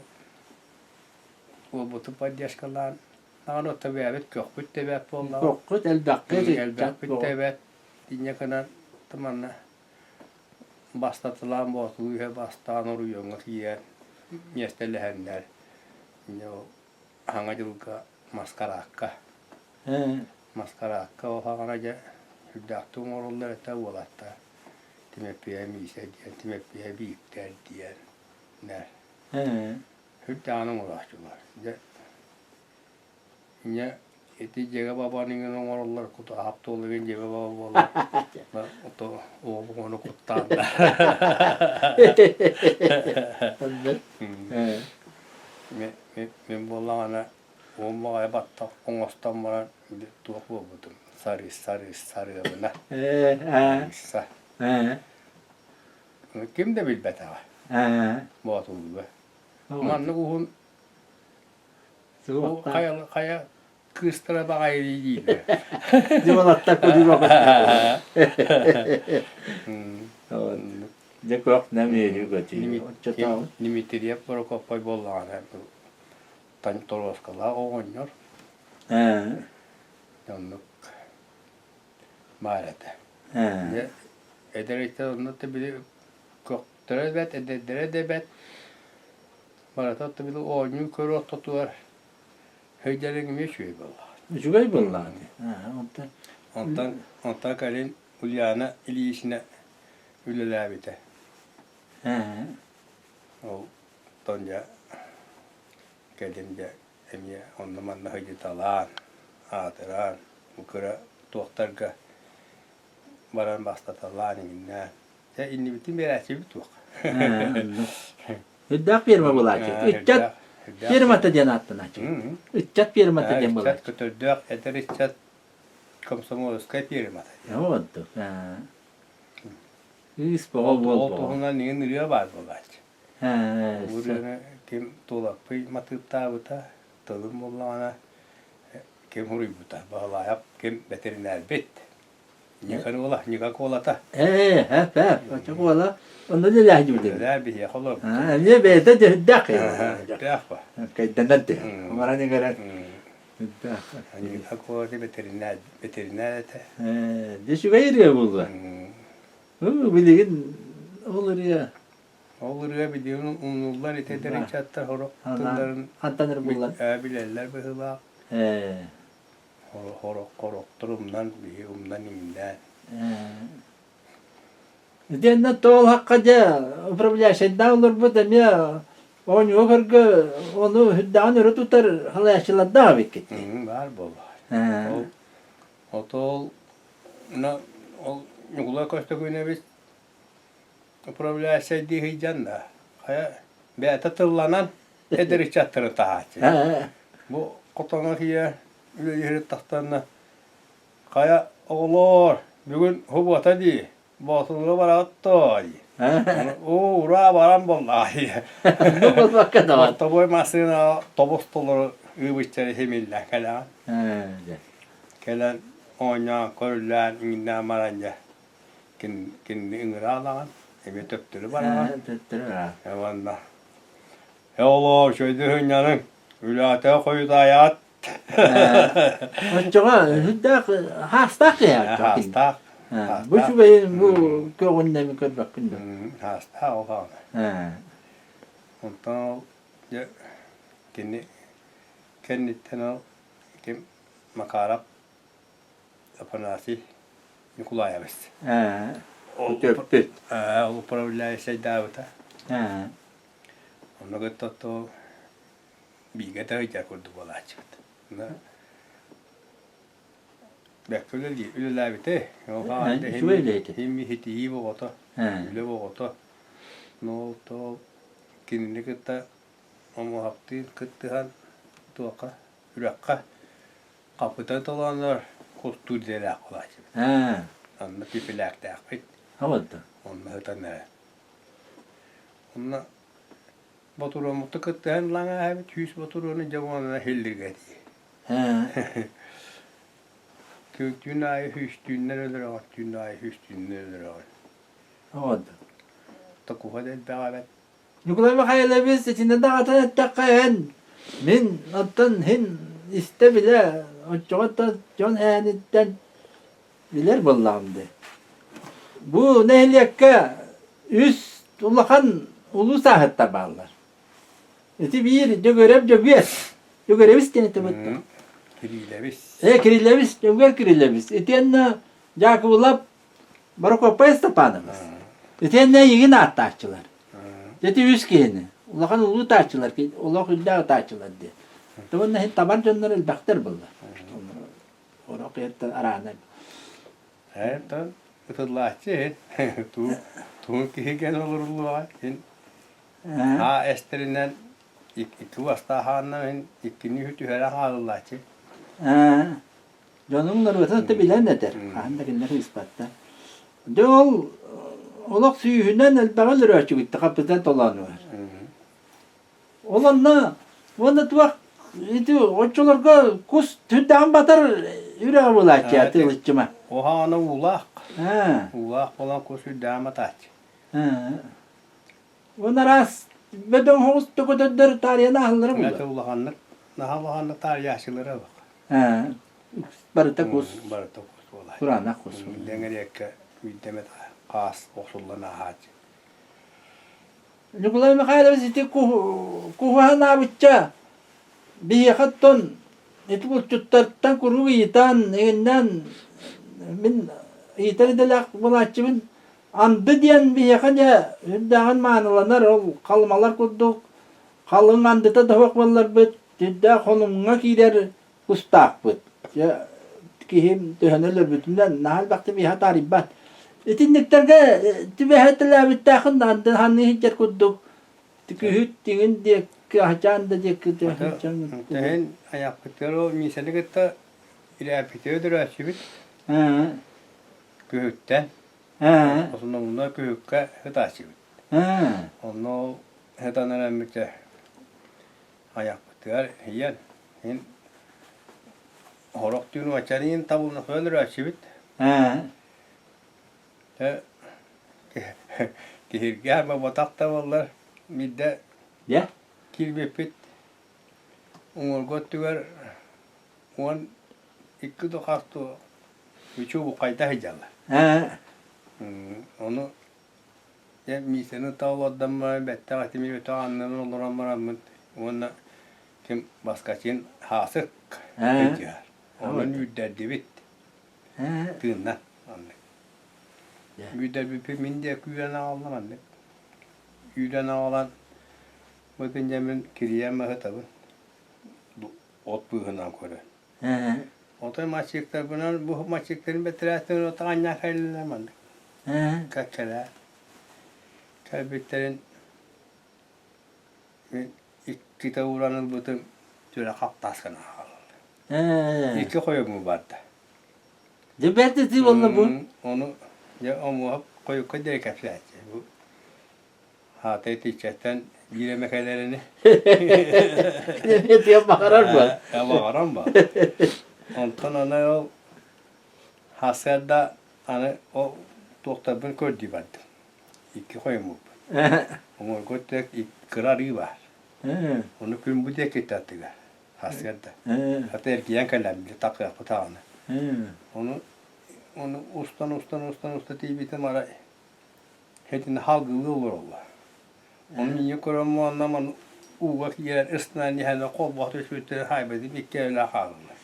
Speaker 2: уолбутун поддержкалаан. Даҕаны оттон бэйэбит көхпүт да эбээт буоллаҕа.
Speaker 1: Көххүт элбэххит, ыччат
Speaker 2: Элбэхпит да
Speaker 1: буолла.
Speaker 2: эбээт. Инньэ гынан манна бастатылаан Боотулуу иһэ бастаан оройуоҥҥа киирэн миэстэлэһэннэр инньэ ол Саҥа дьылга маскараакка маскараакка ол саҕана дьэ сүрдээхтик оҥороллор этэ уолаттар Тимэппиэ Миисэ диэн Тимэппиэ Бииктэр диэннэр сүрдээҕин оҥорооччулар дьэ Инньэ ити дьиэгэ бабан иҥэн оҥороллор кутаһап туолугун дьиэгэ баба буолар ото оҕону куттаан да Мин буоллаҕына уон баҕайы баттах оҥостон баран туох буолбутум сарыы сарыы сарыабына сарыысса ким да билбэтэҕэ Боотулууга маннык уһун Хайа, хайа кыыстара баҕайы дииллэр.
Speaker 1: Дьыбалаттар кудуба Дьэ көх нэм үөрүү көтүү. Оччотооҕу.
Speaker 2: Дмитриев Прокопай буоллаҕына торуоскалаах оҕонньор. Оннук баар этэ. Дьэ эдэр ыччат онно да били көхтөрө да бэрт, эдэрдэрэ да бэрт. Барыта били оонньуу көрө ортотугар өйдөрүҥ эмиэ үчүгэй буоллаҕа.
Speaker 1: Үчүгэй буоллаҕа дии. Онтон
Speaker 2: Онтон онтон кэлин Ульяна Ильична үлэлээбитэ. Ол оттон дьэ кэлин дьэ эмиэ онно-манна сылдьыталаан, аатыран, бу кыра туохтарга баран бастаталаан иҥиннээн Дьэ иннибитин биэрээччибит туох.
Speaker 1: Үрдээх ферма буолааччы. Ыччат фермата диэн ааттанааччы. Ыччат фермата диэн буолааччы.
Speaker 2: Ыччат көтөрдөөх эдэр ыччат комсомольскай фермата.
Speaker 1: Онтук. Кыыс боҕо буол
Speaker 2: Ол туһунан иҥин ырыа баар буолааччы. Бу ырыаны ким Туолаппый матыыптаабыта, тылын буллаҕына ким суруйбута, Баһылаайап ким бэтэринээрбит. Ньыка
Speaker 1: Ньыка Куолата. Ээ, эп, эп, очо Куола. Онно үлэлээһдибит.
Speaker 2: Үлэлээ биһиэхэ олорбут.
Speaker 1: Эмиэ бэйэтэ дьүһүрдээх.
Speaker 2: Үрдээх ба.
Speaker 1: Кэйдэнэн түһ. Баран иҥэрэн. Үрдээх.
Speaker 2: Ньыка Куолата бэтэринээр бэтэринээр этэ.
Speaker 1: Ээ, дьэ үчүгэй ырыа буолла. Билигин ол ырыа
Speaker 2: Ол ырыа билигин умнуллар ити эдэр ыччаттар сорох тылларын
Speaker 1: хантан эрэ буллар.
Speaker 2: билэллэр быһыылаах.
Speaker 1: Ээ.
Speaker 2: Хорохтор умнан, биһи умнан иҥнээн.
Speaker 1: Итиэннэ тоол-хахха дьэ управляющайдаах олорбут эмиэ оонньууга көргө ону үрдэҕин өрө тутар халайааччылардаах эбиккит.
Speaker 2: Баар буолла. Ол отол ол Ньукулай Көстөкүүнэбис управляющай дии сылдьан да хайа бэйэтэ тылланан эдэр ыччаттары таһааччы. Бу хотоҥҥо киирэн үлэлиир тахтанна хайа оҕолоор бүгүн субуота дии Боотулга бараҕыт дуо дии. Оо ураа баран буоллаҕа дии.
Speaker 1: Буолбакка даҕаны.
Speaker 2: Тобой массыынаҕа тобус толору ыыбыччары симиллэн кэлэҕин. Кэлэн оонньоон көрүлээн иҥнээн баран дьэ кинини ыҥыраалаҕын эмиэ төптөрү бараҕын.
Speaker 1: Төттөрү бараҕын.
Speaker 2: Уонна Оҕолоор, үчүгэйдик сынньаныҥ, үлэҕитэ хойутаайаҕыт.
Speaker 1: Оччоҕо сүрдээх хаастаах киһи
Speaker 2: Хаастаах.
Speaker 1: Бу үчүгэйин бу көҕүннэми көрбөккүн да.
Speaker 2: Хаастаах ол хаана. Онтон ол дьэ кини кэнниттэн ол ким Макаров Афанасий Николаевич.
Speaker 1: Ол төрпүт.
Speaker 2: Ол управляющайдаабыта. Онно кытта то бииргэ да курдук буолааччыбыт. Бэркэ үлэлээбитэ.
Speaker 1: Үчүгэй үлэһитэ.
Speaker 2: Хим оҕото, үлэ оҕото. Но ол кинини кытта омуһахтыын кыттыһан туохха үрэххэ Хапытан толооннор кустуур дьиэлээх буолааччыбыт. Онно пипилээктээхпит. Онно сытан эрэ. Онно ботуруоммуту кыттыһан лаҥааһыбыт сүүс ботуруону дьэ уонна хиллиргэ дии. Түүн аайы сүүстүүннэр өлөрөҕүн, түүн аайы сүүстүүннэр өлөрөҕүн. Токуһа да элбэҕэ эбэт.
Speaker 1: Ньукулай Михайлович итиннэ даҕатан эттэххэ эн мин оттон һин истэ-билэ, оччоҕо дьон ээниттэн билэр буоллаҕым дии. Бу нэһилиэккэ үс улахан улуу сааһыттар бааллар. Ити биир Дьөгүөрэп Дьөгүөр. Дьөгүөрэбис диэн этэ бытта.
Speaker 2: Кирилэбис.
Speaker 1: Э, Кирилэбис, Дьөгүөр Кирилэбис. Итиэннэ Дьаакыбылап Борокуоппай Степанович. Итиэннэ эйигин ааттааччылар. Ити үс киһини. Улахан улуу тааччылар, олох үрдээх тааччылар диye. Уонна иһин табар дьоннор элбэхтэр булла. Орох иһиттэн араана.
Speaker 2: Э, ытыллааччы туун киһи кэн олоруллуоҕа ин аа эстэринэн икки бастааһаанна иккини түһэрэ хаалыллааччы.
Speaker 1: Дьонуҥ норуотун да билэн этэр, хаһан да кинилэр ыыспаттар. Дьэ ол олох сүүһүнэн элбэҕи өлөрөөччүгүттэ хаппытан толоонугар. Ол онно уонна туох ити оччолорго кус түрдэҕин батар үрэҕэ буолааччы тыылыччыма.
Speaker 2: Оһаҕана уулаах. Уулаах буолан кус үрдэҕин батааччы.
Speaker 1: Уон араас бөдөҥ соҕус төкөтөрдөр таарыйан ааһаллара буолла.
Speaker 2: Улаханнык наһаа улаханнык таарыйааччылара бак.
Speaker 1: Барыта кус.
Speaker 2: Барыта кус буолааччы.
Speaker 1: Кураанах кус.
Speaker 2: Дэҥэриэккэ үйдэмэт хаас охсуллан ааһааччы.
Speaker 1: Ньукулай Михайлович ити куһанаабычча биһиэхэ оттон ити булчуттартан куруук ыйытан, иҥиннээн мин ыйытар идэлээх буолааччыбын. Анды диэн биһиэхэ дьэ үрдээҕин мааныланар ол халымалар курдук халыҥ андыта да суох буолларбыт Сүрдээх хонуҥҥа киирэр кустаахпыт. Дьэ, киһим төһөнү өлөрбүтүнэн наһаа элбэхтик миэхэ таарыйбат. Итинниктэргэ түбэһэтэлээбиттээхин анды ханыы сылдьар курдук күһүт тиҥин диэки аһачаан да диэки
Speaker 2: Тэһин айахпытыгар ол Миисэни кытта ирээппитигэр өлөрөөччүбүт күһүттэн. Основной күһүккэ сытааччыбыт. Онно ол сытан эрэммитэ Айахпытыгар ийэн мин сорох түүн уочарыйын табылына өлөрөөччүбүт. Ээ киһиргээн буолбатах да буоллар биирдэ
Speaker 1: Дьэ?
Speaker 2: киирбиппит уҥуоргу өттүгэр 12 да хас дуо үчүгэй сылдьаллар.
Speaker 1: Ээ
Speaker 2: Ону Дьэ Миисэни ыта олордоммор бэттэх этими өтөх аннынан олорон бараммын уонна ким Баскачин Хаасык сылдьыһар. Онон үүрдэрдибит. Тыынна маннык. Үүрдэрбиппит мин диэки үүрэн аҕалла маннык. Үүрэн аҕалан бу дьэ мин кирийэн баһытабын. От быыһынан көрөн. Отой мальчиктарбынан бу мальчиктарын бэтэрээттэрин отоҕо анньаах кэллилэр маннык. Кэккэлээ. Кэлбиттэрин мин иккитэ ууран ылбытым түөрэ хаптаас гына хаалла. Икки хойугу барда.
Speaker 1: Дьэ бэрт ити буолла бу.
Speaker 2: Ону дьэ омуоһап хойукка диэри кэпсээччи. Бу Аата итиччэттэн биир эмэ кэлэрини.
Speaker 1: Этиэн баҕарар буол.
Speaker 2: Баҕаран ба. Онтон аны ол сарсыарда аны ол туохтарбын көрдүү бардым. Икки хойуммуппун. Оҥорго кыра арыы баар. Ону күн бу диэки аттыгар сарсыарда. Хата эргийэн кэлэн такыахпыт аҕаны. Ону ону устан устан устан уста тиийбитим арай Итини халгылыы олороллор. Ону миигин көрөн уонна маны ууга киирэн ыстынан иһэн холбоһо түспүттэрин хаайбытым икки эрэлээх хааллылар.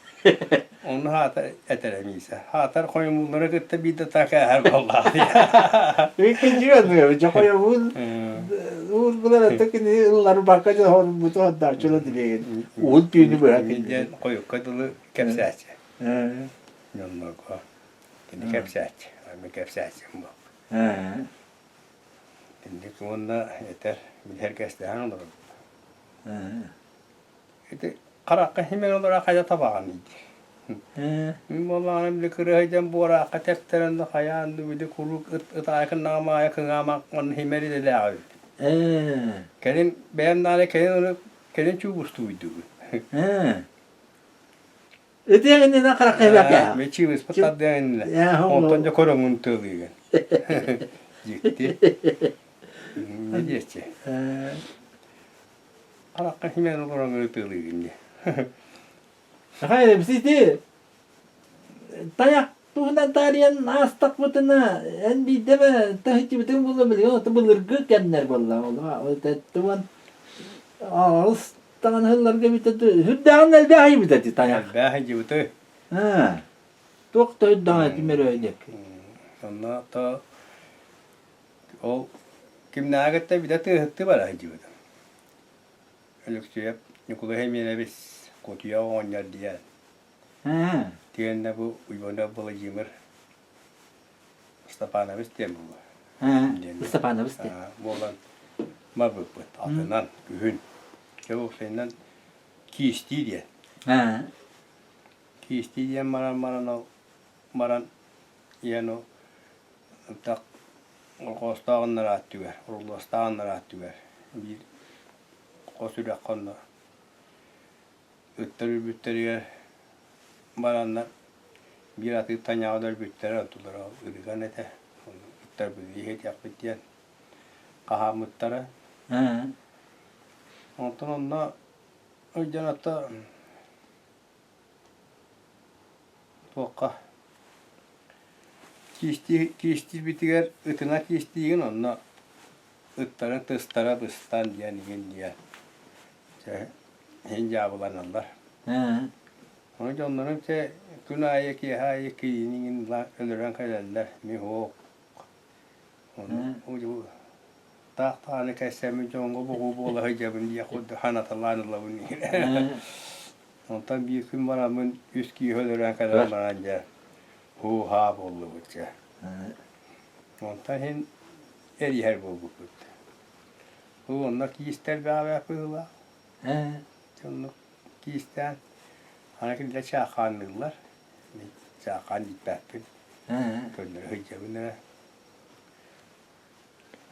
Speaker 2: Ону хаатар этэрэ Миисэ. Хаатар хойомууллары кытта биирдэ такааһар буоллаҕа.
Speaker 1: Иккинчи анныгар дьэ хойомуун уун булар ата кини ылларбакка дьэ хорбуту отдааччыла дилегин уун түүнү быһа
Speaker 2: диэн хойукка дылы кэпсээччи. Дьоннорго кини кэпсээччи. Ами кэпсээччим бу. Инник уонна этэр билэргэстэһэн олоробут. Ити харахха химэн олорор хайа табаҕын диир. Мин буоллаҕына били кырыһыйдан буораахха тэптэрэн да хайаан да били куруук ыт ытаайкыннаҕым аайы кыҥаамах уонна химэр идэлээҕэ эбит. Кэлин бэйэм даҕаны кэлин ону кэлин чуубустууйдугун.
Speaker 1: Ытыаҥ иннинэ харахха иһибэккэ.
Speaker 2: Мечи ыспыт тардыаҥ иннинэ. Онтон дьэ көрөҥүн тыалыыгын. Дьикти. Не диэччи. Харахха химэн олорон ытыалыыгын дии.
Speaker 1: Хайа ити тайах туһунан таарыйан аастахпытына эн биирдэ эмэ таһыччыбытыҥ буолла билигин ото былыргы кэмнэр буолла ол тэттуон аҕыс таҥан ыһылларга эбитэ үрдээҕин элбэх айбыт ити тайах
Speaker 2: Элбэх айдьыбыты.
Speaker 1: Туох да үрдэҕин этимэр өйдек.
Speaker 2: Онно то ол кимнээҕи кытта битэ тыаһытты бара сылдьыбытым. Өлөксүйэп Ньукулай Эмиэнэбис Кутуйах оҕонньор диэн. Тиэннэ бу Уйбанов Владимир Степанович диэн буолуо.
Speaker 1: Степанович диэн.
Speaker 2: Буолан барбыппыт атынан күһүн. Дьэ уопсайынан киистии диэн. Киистии диэн баран баран ол баран ийэн ол так Орхоостооҕуннар түгэр, Орулуостааҕыннар түгэр биир хос үрэххэ онно ыттар үрбүттэригэр бараннар биир атыы таньаҕа да өлбүттэрэ онтулара ырыган этэ ыттарбытын иһитиэхпит диэн хаһааммыттара онтон онно өйдөөн ото Туохха киистиирбитигэр ытына киистиигин онно ыттарын тыстара быстан диэн иҥин диэн чэ иһин дьаабыланаллар. Ону дьоннорум чэ күн аайы киэһэ аайы киинин иҥин өлөрөн кэлэллэр мин суох. Ону таах даҕаны кэссэммин дьоҥҥо боҕуу буола сылдьабын диэх курдук санаталаан ылабын. Онтон биир күн бараммын үс киһи өлөрөн кэлэн баран дьэ һуу-һаа буоллубут дьэ. Онтон иһин эриһэр буолбуппут. Уу онно киистэр бэҕэбээх быһыылаах. Оннук киистээн аны кинилэр чаахаанныыллар. Мин чаахаан ииппэппин. Көннөрү сылдьабын эрэ.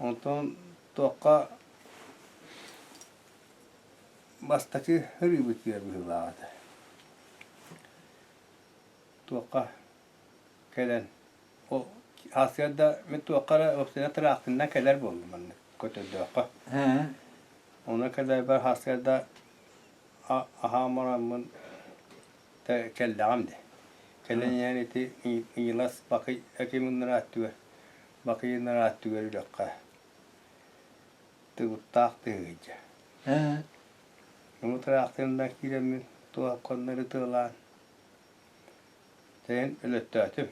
Speaker 2: Онтон туохха Бастакы ырыыбытыгар быһыылаах этэ. Туохха кэлэн ол сарсыарда мин туохха эрэ уопсайынан тыраахтырынан кэлэр буоллум маннык көтөрдөөххө. Онно кэлэрбэр сарсыарда аһаан бараммын кэллэҕим дии. Кэлэн иһэн ити Ыйылас Бакый Акимыннара аттыгар Бакыйыннара аттыгар үрэххэ Тыбыттаах тыһыынча. Ону тыраахтырынан киирэммин туох ытыалаан тэйэн өлөттөөтүм.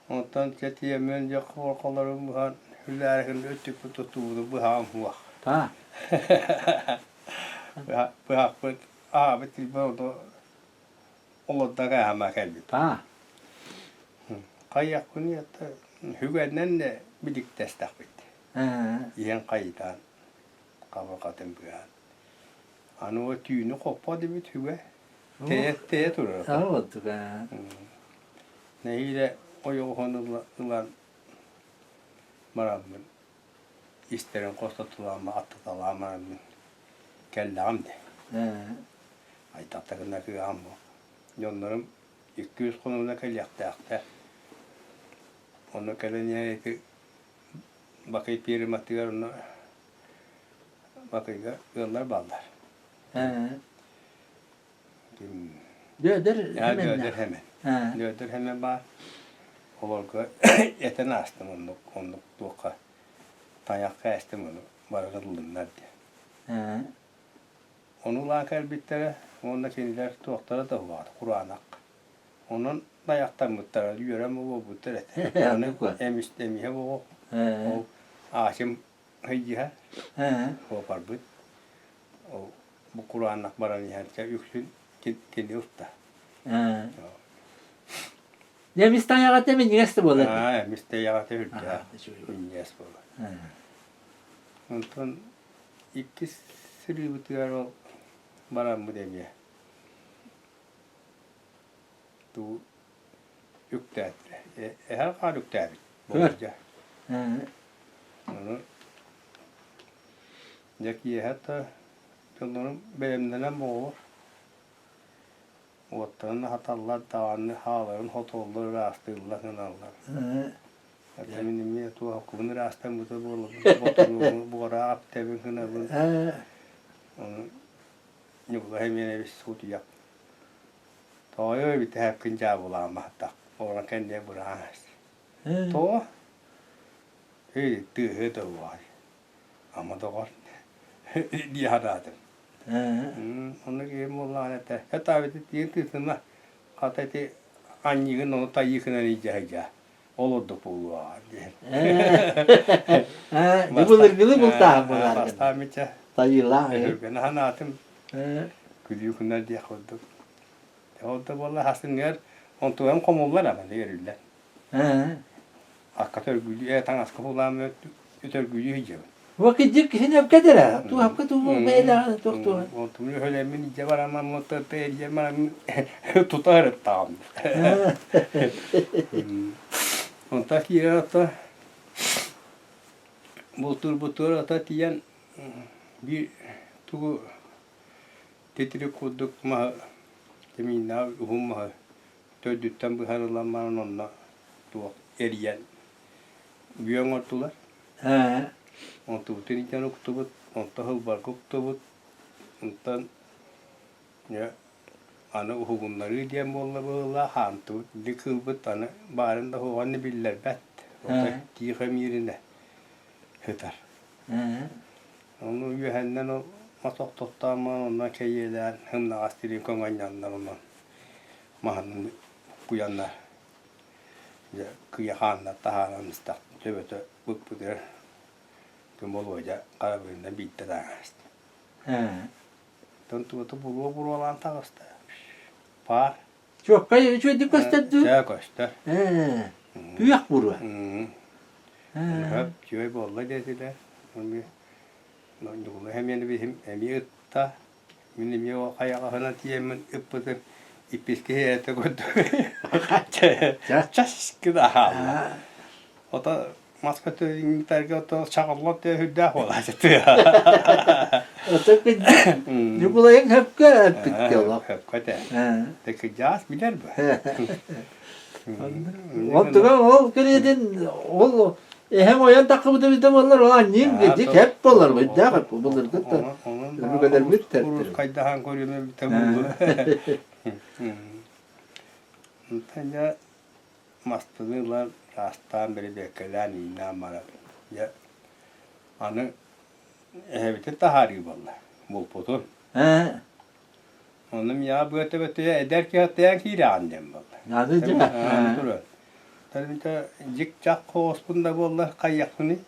Speaker 2: Онтон чэ тиийэммин дьэ хоборхолорун быһан үлээрин өттүкпүт тутуубуту быһаҕым суох. Быһахпыт аһаабыт тилбэ олордо кээһэмэ кэлбит. Хайыахпыный хүгэннэн да биликтэстэхпит. Иһэн хайытаан, хабырҕатын быһаан. Аны ол түүнү хоппо дибит хүгэ. Тэйэ тэйэ турар. Нэһиилэ ойоҕоһун ылан бараммын истэрин хостотулаама аттаталаан бараммын кэллэҕим дии. Айтахтарына кыаҕым суох. Дьоннорум икки-үс хонугунан кэлиэхтээхтэр. Онно кэлэн иһэн ити Бакый пиэрматыгар онно Бакыйга ыаллар бааллар.
Speaker 1: Дөөдөр
Speaker 2: Дөөдөр Хэмэн. Дөөдөр Хэмэн баар. Олорго этэн аастым оннук оннук туохха тайахха эстим ону барыта ыллыннар диэн. Ону ылаан кэлбиттэрэ уонна кинилэр туохтара да уһаата кураанах. Онон тайахтаммыттара үөрэн буолбуттар этэ. Аны эмис эмиһэ буолуох ол аачым сылдьыһа суопарбыт ол бу кураанах баран иһэн үксүн кини уста.
Speaker 1: Дьэ эмис тайаҕата минньигэс да буолар.
Speaker 2: Аа эмис тайаҕата үрдээх минньигэс буолар. Онтон иккис сырыыбытыгар ол бараммыт эмиэ туу үктээтилэр. Эһэ хаар үктээбит болдьо. Ону дьэ киэһэ да дьоннорум бэлэмнэнэн буолуо. Уоттарын аһаталлар даҕаны хааларын хотоллор ыраастыыллар гыналлар. Ата мин эмиэ туохпун ыраастаммыта буолабын, ботунугу буораах аптэбин гынабын. Ону Ньукулай Эмиэнэбис утуйах. Тоойуо бүтэһэппин дьаабылаамаһтах оҕо кэнниэ быраас. Тоҕо? Эй, тыаһы да уоҕай. Ама доҕор дии санаатым. Ону киһим буоллаҕына этэ, «Этаабыты тиийэн тыытыма, хата ити анньыгын ону тайыыкынан илдьэ сылдьаа, ол ордук буолуоҕа» диэн.
Speaker 1: Былыргылыы бултааһын буолаар.
Speaker 2: Бастаан мичэ
Speaker 1: Тайыылаах.
Speaker 2: Өһүргэнэ санаатым. Күлүү гынар диэх курдук. Ол да буолла хасыҥҥар онтугам хомуллар ама өрүллэр. Акка төргүлүү таҥаска булаам өтөргүлүү сылдьабын.
Speaker 1: Вакыдьык киһини өпкэтэрэ. Туохка туу бэйэлэҕин туох туох.
Speaker 2: Онтум өһөлэммин илдьэ барамам мотото эрийэн бараммын тута ырыттаҕым. Онтон киирэн ото бултуурбутугар ото тиийэн биир тугу титирик курдук маһы тимииннээх уһун маһы төрдүттэн быһан ылан баран онно туох эрийэн бүө оҥордулар. Онтубутун илдьэн уктубут, онто сылбарга уктубут, онтон дьэ аны уһугуннарыы диэн буолла быһыылаах, хаамтыбыт, били кыылбыт аны баарын да суоҕун биллэрбэт, отой тихо мииринэ сытар. Ону үөһэннэн ол мас охтоттоон баран онно кэйиэлээн сымнаҕас тирии көҥөнньөннөр онон маһын куйаннар дьэ кыйа хааннар таһааран истэх төбөтө быкпытыгар күн Болуодьа харабыынна биирдэ таҥаста. Оттон тугута буруо буруолаан таҕыста. Паар.
Speaker 1: Чуоккай үчүгэйдик көстөр дуу?
Speaker 2: Чээ көстөр.
Speaker 1: Күөх буруо.
Speaker 2: Хөп, үчүгэй буолла диэтилэр. Ньукулай эмиэ эмиэ ытта. Мин эмиэ ол хайаҕаһынан тиийэммин ыппытым иппискэ этэ курдук час гына хаалла. Ото маска төһүҥтэргэ ото чаҕыллар төһүрдээх буолааччы тыа.
Speaker 1: Ото Ньукулайыҥ хөпкө эппит олох.
Speaker 2: Хөпкө этэ. Кыдьаас билэр бу.
Speaker 1: Онтуга ол кэриэтин ол эһэм ойон таххыбыта эбитэ буоллар ол анньыым дьик хэп буолар өйдөөх эп былыргыттан өбүгэлэрбит
Speaker 2: тэртэр. Хайдахан көрүөм эбитэ буолуо. Онтон дьэ мастыны ылан ыраастаан бэрэбиэркэлээн ииннээн баран дьэ аны эһэбитин таһаарыы буолла булпутун. Онно миэхэ быа төбөтүгэр эдэр киһи аттыйан киирэҕин диэн буолла.
Speaker 1: Аны дьэ.
Speaker 2: Туран. Тэринтэ дьик-дьах хооспун да буоллар хайыахпыный?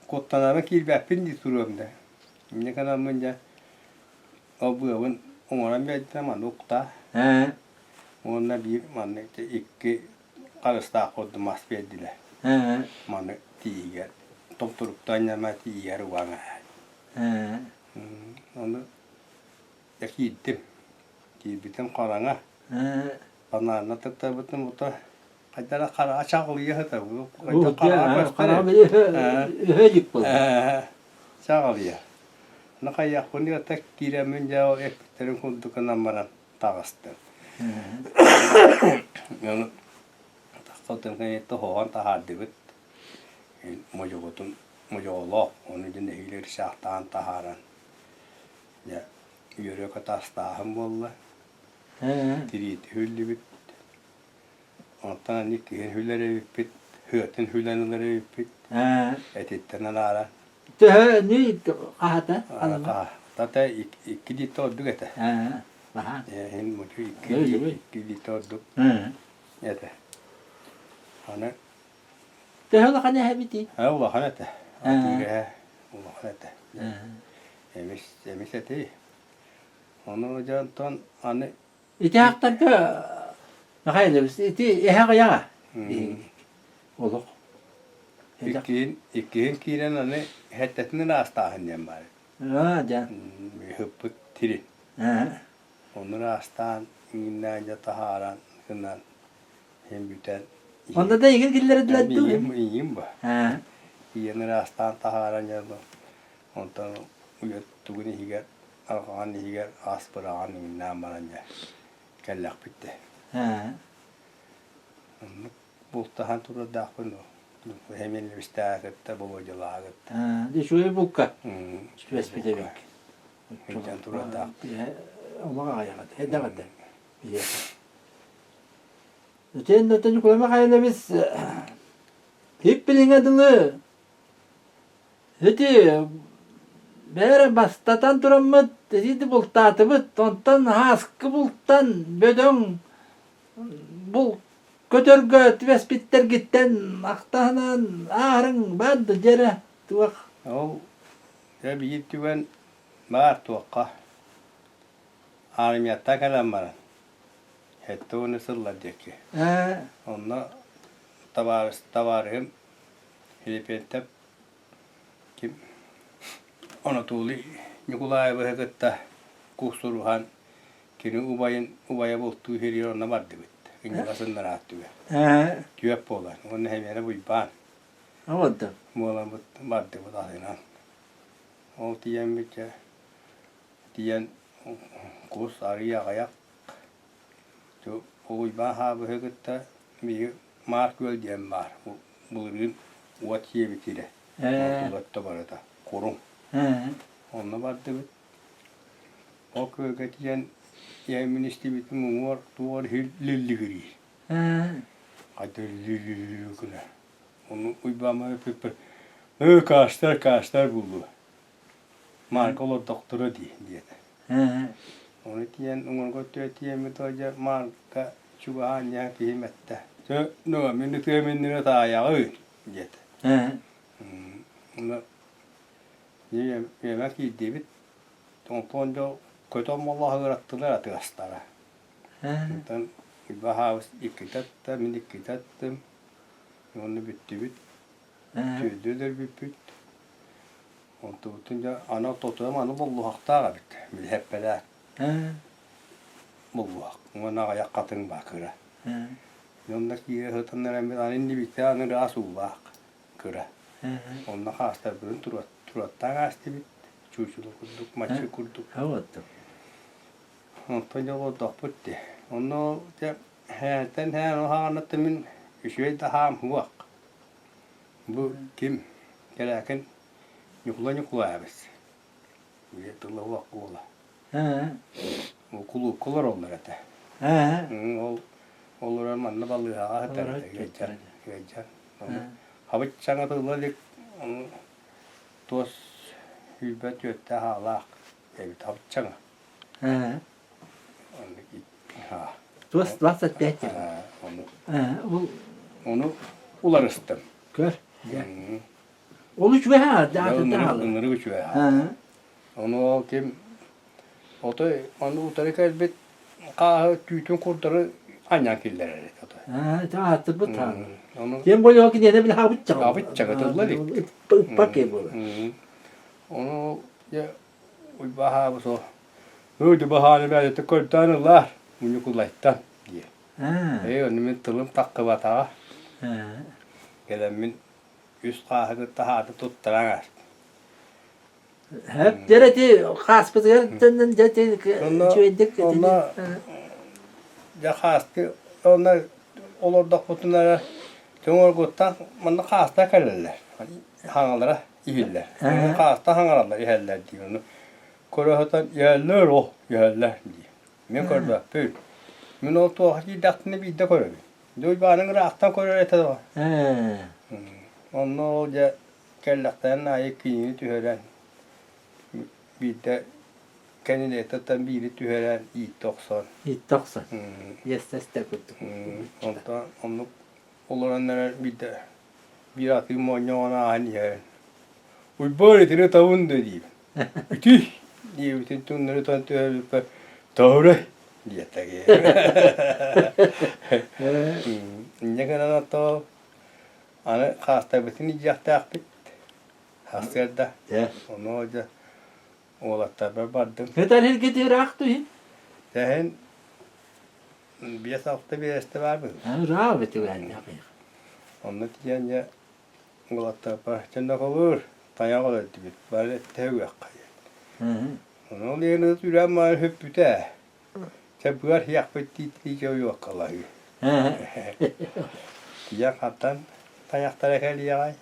Speaker 2: Куттанабын киирбэппин дии туруом да. Инньэ гынаммын дьэ ол быабын оҥорон биэрдим аны уктаа. Уонна биир маннык икки харыстаах курдук мас биэрдилэр. Маны тиийигэр томторуктаан ньама тиийэр угаҥа. Ону дьэ киирдим. Киирбитим хараҥа. Банаанна тыктарбытым бута хайдара хараҕа чаҕылыйа сытар.
Speaker 1: Хараҕа өһө илик буолла.
Speaker 2: Чаҕылыйа. Ону хайыахпын диэтэк киирэммин дьэ ол эппиттэрин курдук гынан баран таҕыстым. Ону тахсыбытым кэнниттэн хоһоон таһаардыбыт. Модьугутун модьоҕолоох, ону дьэ нэһиилэ ырсаахтаан таһааран дьэ үөрэ-көтө астааһын буолла. Тириити хүллүбүт. Онтон аны иккиһин хүлэр эбиппит, һыатын хүлэн ылар эбиппит. Этиттэн арааран.
Speaker 1: Төһө хаһата?
Speaker 2: Тата икки лиитэ ордук этэ. Иһин мучу икки лиитэ ордук этэ. Аны
Speaker 1: Төһө улахан эһэбитий?
Speaker 2: Улахан этэ. Атыыра улахан этэ. Эмис эмис этий. Ону дьэ онтон аны
Speaker 1: Ити аахтарга Михайлович ити эһэ аҕыйаҕа олох.
Speaker 2: Иккиһин иккиһин киирэн аны сэттэтин ыраастааһын диэн баар.
Speaker 1: Аа дьэ.
Speaker 2: Ыһыппыт тирин. Ону ыраастаан иҥиннээн дьэ таһааран гынан Иһин бүтэн
Speaker 1: Онно да игин киллэрдилэр дуу?
Speaker 2: Ийэм ийэм ба. Ийэм ыраастаан таһааран дьэ онтон уйат тугун иһигэр арҕаҕын иһигэр ас быраҕан иҥнээн баран дьэ кэллэхпит дээ. Оннук бултаһан турардаахпын эмиэ лэбистээҕи кытта Володялааҕы кытта.
Speaker 1: Үчүгэй булка түбэспит эбиккин.
Speaker 2: Илдьэн турардаахпын.
Speaker 1: Олох аҕыйах этэ, элбэх этэ. Биһиэхэ. Итиэннэ Ньукулай Михайлович ип-билиҥҥэ дылы ити бээрэ бастатан тураммыт ити бултаатыбыт, онтон һааскы бултан бөдөҥ бул көтөргө түбэспиттэргиттэн ахтаһынан ааһарыҥ баар да дьэрэ туох
Speaker 2: Ол дьэ биир түгэн баар туохха армияттан кэлэн баран 70 сыллар диэки. Онно табаарыс табаарыһым Филиппиэнтэп ким Анатолий Ньукулаевыһы кытта куустуруһан кини убайын убайа бултуу иһириир онно бардыбыт. Ыҥыра сыннараат түгэ. Түөп буолан уонна Хэмиэрэ Буйбаан буоламмыт бардыбыт атынан. Ол тиийэммит дьэ тиийэн кус арыый аҕыйах Уйбаан Хаабыһы кытта биһиги Маар Күөл диэн баар. Былырыын уот сиэбит сирэ. Тула барыта куруҥ. Онно бардыбыт. Ол күөлгэ тиийэн ийэммин истибитим уҥуор туор лиллигириир. Хайда лиллигириир гына. Ону Уйбааммар эппиппэр «Ыы, каштар, каштар буолуо. Маарга олордохторо дии» диэтэ. Ону тиийэн уҥуорга өттүгэр тиийэммит дьэ Маарга чугаһаан иһэн киһим эттэ: «Чэ, ну, мин ытыам иннинэ таайаҕын» диэтэ. Ону ийэмэ киирдибит. Онтон дьэ көтөн моллоһугураттылар атыгастара. Онтон Уйбаһаабыс иккитэ атта, мин иккитэ аттым. Уонна бүттүбүт. Түөрдү өлөрбүппүт. Онтубутун дьэ аны тотуйам аны боллуһахтаах эбит. Билиһэппэлээх. Боллуһах. Уонна аҕыйах хатыҥ баа кыра. Онно киирэ сытан эрэммит аны иннибитэ аны ыраас уулаах кыра. Онно хаастарбытын туруоттаан аастыбыт. Чуучула курдук, маччы курдук. Онтон дьэ олордохпут дии. Онно дьэ һээтэн һээн уһаҕаныттан мин үчүгэй да хаам уох. Бу ким кэлээкин Ньукулай Ньукулаевич үйэ тыла уох уола. Ол кулуупка олороллор этэ. Ол олорон манна балыыһаҕа сытар этэ ыалдьар ыалдьар. Хабыччаҥа тылла илик ону туос сүүрбэ түөртээх аалаах эбит хабыччаҥа.
Speaker 1: Туос 25
Speaker 2: Ону ону уларыстым.
Speaker 1: Көр. Ол үчүгэй
Speaker 2: Ынырык үчүгэй Ону ол ким отой ону утары кэлбит хааһы түүтүн курдары анньан киллэрэр этэ отой.
Speaker 1: Ааттырбыт тааны. Тем более киниэнэ били хабыччаҕа.
Speaker 2: Хабыччаҕа тылла илик.
Speaker 1: Ыппак киһи буолар.
Speaker 2: Ону дьэ Уйбаһаабы суох. Ыы, баһааны бэйэтэ көрдөөн ылаар, Мунньукулайтан диye. Ээ, ону мин тылым таххыбатаҕа. Кэлэммин үс хааһы кытта хааты туттаран ааспын.
Speaker 1: Хөп, дьэ ити хааспытыгар дьэ үчүгэйдик
Speaker 2: Онно дьэ хааскы онно олордохпутуна эрэ Түҥ манна хааста кэлэллэр. Хаҥалара иһиллэр. Хааста хаҥараллар иһэллэр дии. Ону көрө сытан иһэллэр о иһэллэр дии. Мин көрбөппүн. Мин ол туоха киирдэхпинэ биирдэ көрөбүн. Дьэ Уйбааныҥ ыраахтан көрөр этэ дуо? Онно ол дьэ кэллэхтэрин аайы кинини түһэрэн биирдэ кэнилиэттэн биири түһэрэн ииттэ охсон.
Speaker 1: Ииттэ охсон. Иэстэстэ курдук.
Speaker 2: Онтон оннук олорон эрэр биирдэ биир атыы моонньоҕон ааһан иһэрин. Уйбаан итини табын да диибин. Үтүй диэбитин түҥнэри тон түһэрбиппэр тоһурай диэтэ Инньэ гынан ото аны хаастарбытын илдьиэхтээхпит сарсыарда. Ону дьэ уолаттарбар бардым.
Speaker 1: Этэр иргити ыраах түһүн.
Speaker 2: Тэһин 5-6 биэрэстэ баар быһыы.
Speaker 1: Ыраах битигэннэх.
Speaker 2: Онно тиийэн дьэ уолаттарбар чөннөкөлүүр тайах өлөрдүбүт бары эттэһэ үөххэ диэн. Ону ол иһин ыт үрэн маан сүппүтэ. Чэ быар сиэхпит дии дии ойуоккалаһыы. Тиийэн хантан тайахтара кэлиэҕэй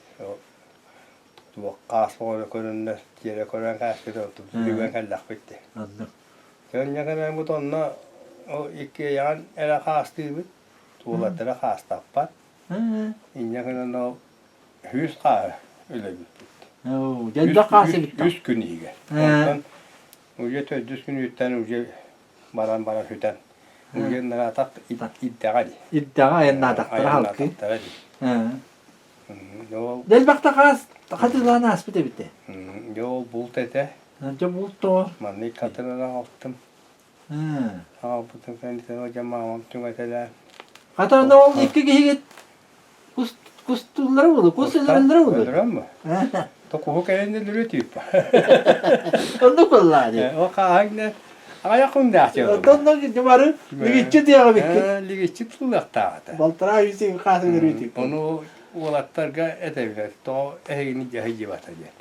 Speaker 2: туох хаас оҕону көрөннөр тиэрэ көрөн кээспит онтубут үлүгэн кэллэхпит дии. Оннук. Дьэ онньа кэлэммит онно. Ол иккиэйэҕин эрэ хаастыыбыт, уолаттара хаастаппат. Инньэ гынан ол үс хааһы өлөрбүппүт.
Speaker 1: Дьэ хаас эбит
Speaker 2: Үс күн иһигэр. Онтон уже төрдүс күнүттэн уже баран баран сүтэн. Уже наратах ирдэҕэ дии.
Speaker 1: Ирдэҕэ айаннаатахтара халкы.
Speaker 2: Айаннаатахтара дии. Ол
Speaker 1: Дэлбэхтэ хаас хатыылаан ааспыт эбит.
Speaker 2: Дьэ ол булт этэ.
Speaker 1: Дьэ булт тоҕо?
Speaker 2: Маннык хатыран аҕалтым. Аҕалбытым кэнниттэн дьэ маамам түҥэтэлээн.
Speaker 1: Хата ол икки киһигит кус кустууллара буолуо, кус өлөрөллөрө буолуо.
Speaker 2: Өлөрөн бу. То куһу кэлэн өлөрүө түүп.
Speaker 1: Оннук буоллаа дии.
Speaker 2: Ол хааһыҥ аҕыйах күннээх дьэ.
Speaker 1: Онно бары лигиччи тыаҕа бикки.
Speaker 2: Лигиччи тыллыахтаах этэ.
Speaker 1: Балтараа үс хаас өлөрүө түүп.
Speaker 2: Ону уолаттарга этэбилэр, тоҕо эһигини дьаһайдыбата диэн.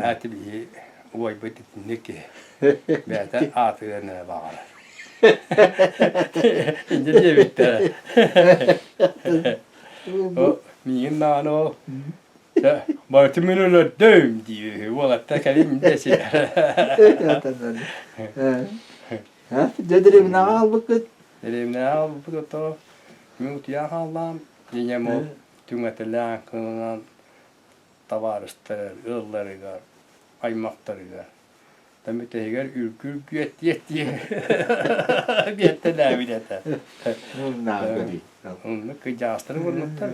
Speaker 2: Ааты биһи уойбут итинник киһи. Бэйэтэ аатырыан эрэ баҕарар. Инде диэбиттэрэ. Миигин даҕаны ол барытын мин өлөрдөм дии уолаттар кэлин дэсилэр.
Speaker 1: Дьэ дэриэбинэҕэ хаалбыккыт?
Speaker 2: Дэриэбинэҕэ хаалбыппыт ото мин утуйан хааллаам. Ийэм ол түҥэтэлээн кылынан табаарыстарыгар, ыалларыгар, аймахтарыгар Бүтэһигэр үргү-үргүөттүө диэттэлээбит этэ. Оннук кыдьаастары мурнуктар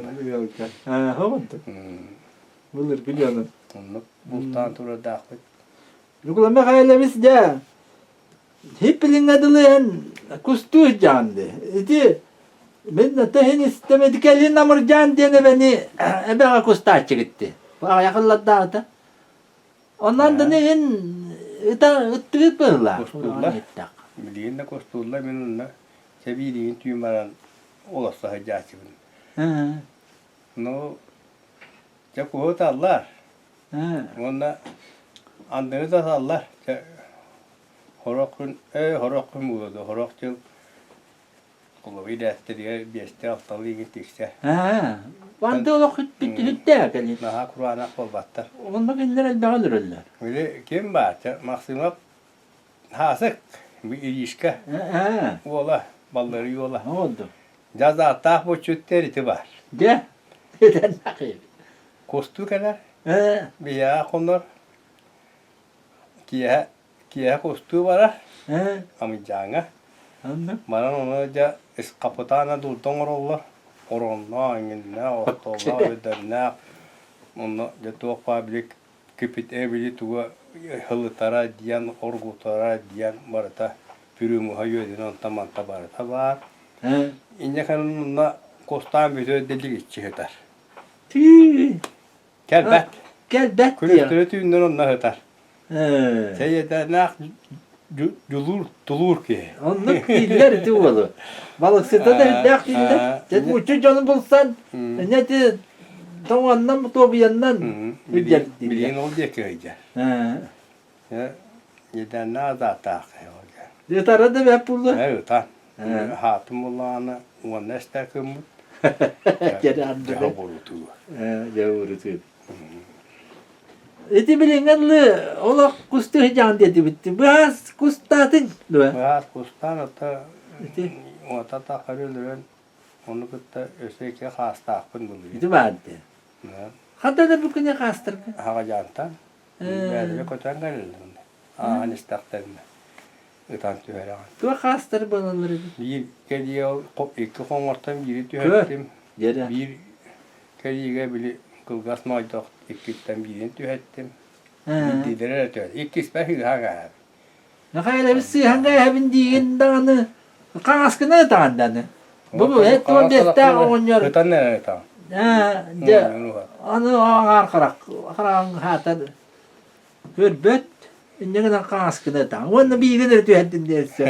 Speaker 1: Былыргы дьону.
Speaker 2: Оннук бултаан турардаахпыт.
Speaker 1: Ньукула Михайлович дьэ хиппилиҥҥэ дылы эн кустуу сдьаан дии. Ити мин тэһин истэм ити кэлин Амырдьаан диэн эбэни эбэҕэ кустааччыгытты. Аҕыйах ыллардааҕыта. Онон да иһин ыта ыттыгыт быһыылаах.
Speaker 2: Кустууллар. Билигин да кустууллар мин онно сэбиилиин түүн баран олорсо сылдьааччыбын. Ну, дьэ куһу ыталлар. Уонна андыны да ыталлар. Дьэ хорох күн, ээ хорох күн буолуо дуо, хорох дьыл Холобур ирээттэригэр биэстэ алталыы игин тиксэ.
Speaker 1: Аа, Анды олох бүттүһүттээ кэлин.
Speaker 2: Наһаа кураанах буолбаттар.
Speaker 1: Онно кинилэр элбэҕи өлөрөллөр.
Speaker 2: Били ким баар? Максимов Хаасык, Иришка уола, баллары уола.
Speaker 1: Олду.
Speaker 2: Дьазааттаах боччуттар ити баар.
Speaker 1: Дьэ,
Speaker 2: Кустуу кэлэр, биһиэхэ хонор, киэһэ Киэһэ кустуу барар, Амыдьааҥҥа. Баран ону дьэ хапытаана дурда оҥороллор. Оронноох, эҥиннээх, остуоллаах, өйдөннөөх. Онно дьэ туох баар били кипит били тугу һылытара диэн, оргутара диэн барыта пүрүмуһа үөдүнэ онтон манта барыта баар. Инньэ кэнэн онно кустаан бүтүөр дэлигиччи сытар.
Speaker 1: Тыы.
Speaker 2: Кэлбэт.
Speaker 1: Кэлбэт
Speaker 2: Күнүстэрэ түүннэр онно сытар. Сэйэдээнээх дьулуур тулуур киһи.
Speaker 1: Оннук дииллэр ити уолу. Балыксыта да үрдээх дииллэр. Дьэ муччу дьону булсан, инньэ ити тоҥоннон туобуйаннан үрдэр дииллэр.
Speaker 2: Билигин ол диэки ыйдьар. Едээннээх азааттаах киһи ол дьэ.
Speaker 1: Ытара да бэрт буолла.
Speaker 2: Ээ ытан. Хаатым буллаҕына уонна эстэ кыммыт. Дьэ бурутуу.
Speaker 1: Дьэ бурутуу. Ити билиҥҥэ дылы олох кустуу сыдьаан диэтибит. Быһаас кустаатыҥ дуо?
Speaker 2: Быһаас кустаан ото ити уота тахары өлөрөн ону кытта өссө икки хаастаахпын былырыын.
Speaker 1: Ити баар дии. Ханта да бу күнэ хаастарга?
Speaker 2: Хаҕадьаантан. Бэйэлэрэ көтөн кэлэллэр. Ааһан истэхтэринэ ытан түһэрэҕин.
Speaker 1: Туох хаастар буолаллар эбит?
Speaker 2: Биир кэлиэ икки хоҥортон биири түһэртим. Биир кэлиигэ били кылгас моойдоох иккиттэн биирин түһэттим. Биирдиилэрэ эрэ түһэт. Иккиспэр сыыһан кээһэбин.
Speaker 1: Михайлович сыыһан кээһэбин диигин даҕаны хаҥаскына ытаҕын даҕаны. Бу бу һэт биэстээх оҕонньор.
Speaker 2: Ытан эрэ ытаҕын.
Speaker 1: Дьэ аны аҥаар харах хараҕын хаатар көрбөт Инньэ гынан хаҥаскына ытаҥ. Уонна биирин эрэ түһэрдим диэн өссө.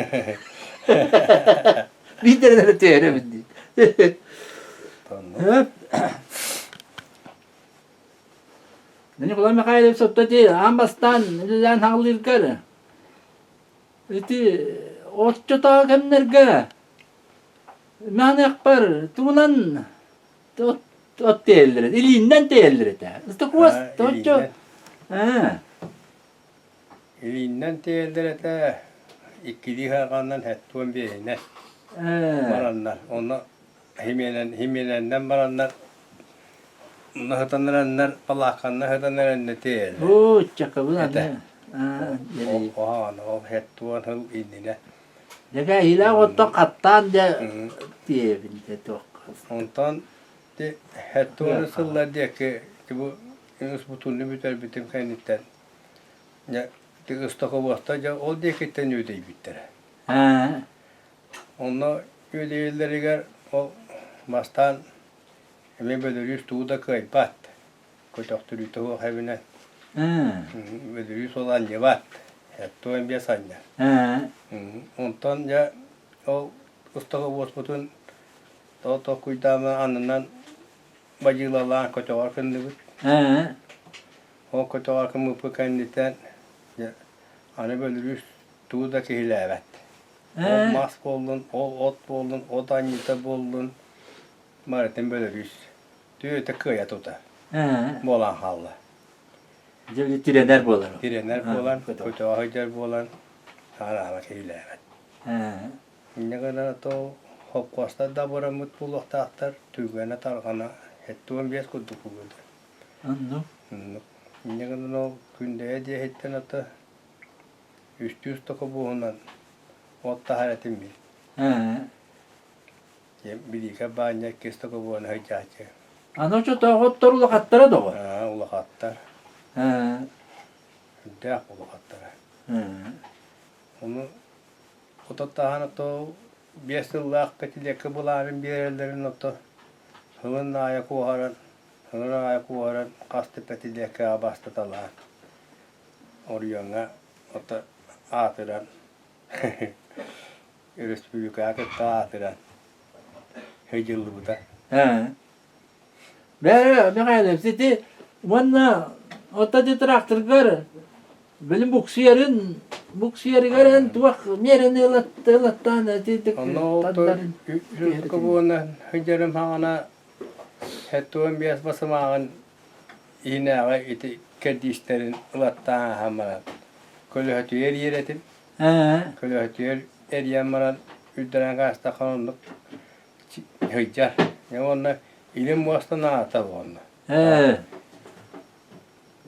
Speaker 1: Биирдэрин эрэ түһэрэбин дии. Николай Михайлович отто ити аан бастаан үлэлээн хаалыыргар ити оччотооҕу кэмнэргэ маныахпар тугунан от тиэйэллэр илииннэн тиэйэллэр этэ. Ыстыкуос оччо
Speaker 2: Илииннэн тиэйэллэр этэ. иккилии сыарҕаннан 75-инэн бараннар. Онно химиэнэннэн бараннар наһытан эрэннэр, балаакканна сытан эрэннэ тиэйэллэр.
Speaker 1: Оо, чакабын
Speaker 2: Этэ.
Speaker 1: аны.
Speaker 2: Ол ол 70 сыл иннинэ.
Speaker 1: Дьэ, илээх оттон хаттаан дьэ тиэйэбин дьэ туохха.
Speaker 2: Онтон 70 сыллар диэки бу бутунну бүтэрбитим кэнниттэн дьэ ыстакобуоста дьэ ол диэкиттэн үөдэйбиттэрэ. Онно үөдэйэллэригэр ол бастаан эмиэ Бөлөрүүс тугу да кыайбат, көтөхтөрүүтэ суох эбинэн Бөлөрүүс ол анньыбат, 75 анньар. Онтон дьэ ол ыстакобуоспутун тоҕо толкуйдаама аннынан бадьыылалаан көтөҕөр гынныбыт. Ол көтөҕөр гыммыппыт кэнниттэн дьэ аны Бөлөрүүс тугу да киһилээбэт. Ол мас буоллун, ол от буоллун, от анньыыта буоллун, барытын Бөлөрүүс түөтэ кыайа тута буолан хаалла.
Speaker 1: Дьэ тирэнэр буолар.
Speaker 2: Тирэнэр буолан, көтөҕө сылдьар буолан, хараама киһилээбэт. Инньэ гынан то холкуостар да абыраммыт буолуохтаахтар, түргэнэ-тарҕана 75 курдук буолуо.
Speaker 1: Оннук.
Speaker 2: Оннук. Инньэ гынан ол Күндэйэ диэһиттэн ото үстүү стокобуоһунан от таһар этим мин. Билиикэ баанньа икки стокобуоһун сылдьааччы.
Speaker 1: Аны оччотооҕу оттор улахаттара доҕор.
Speaker 2: Аа, улахаттар. Үрдээх улахаттара. Ону Ототтааһын ото 5 сыллаах пятилетка былаанын биэрэллэрин ото сылын аайы куоһаран, сылын аайы куоһаран хас да пятилеткаҕа бастаталаан оройуоҥҥа ото аатыран республикаҕа кытта аатыран сыдьыллыбыта.
Speaker 1: Бээ, Михайлович, ити уонна оттон ити тракторгар билим буксуйарын буксуйарыгар эн туох миэрэни ылаттаан ити
Speaker 2: Онно ол уонна сылдьарым хаҕана 75 басымааҕын иһинээҕи ити кэрдиистэрин ылаттаан аһан баран көлөһөтүгэр иэрэтим. Көлөһөтүгэр эрийэн баран үрдэрэн хаастахха оннук сылдьар. Уонна илин муостан аата уонна.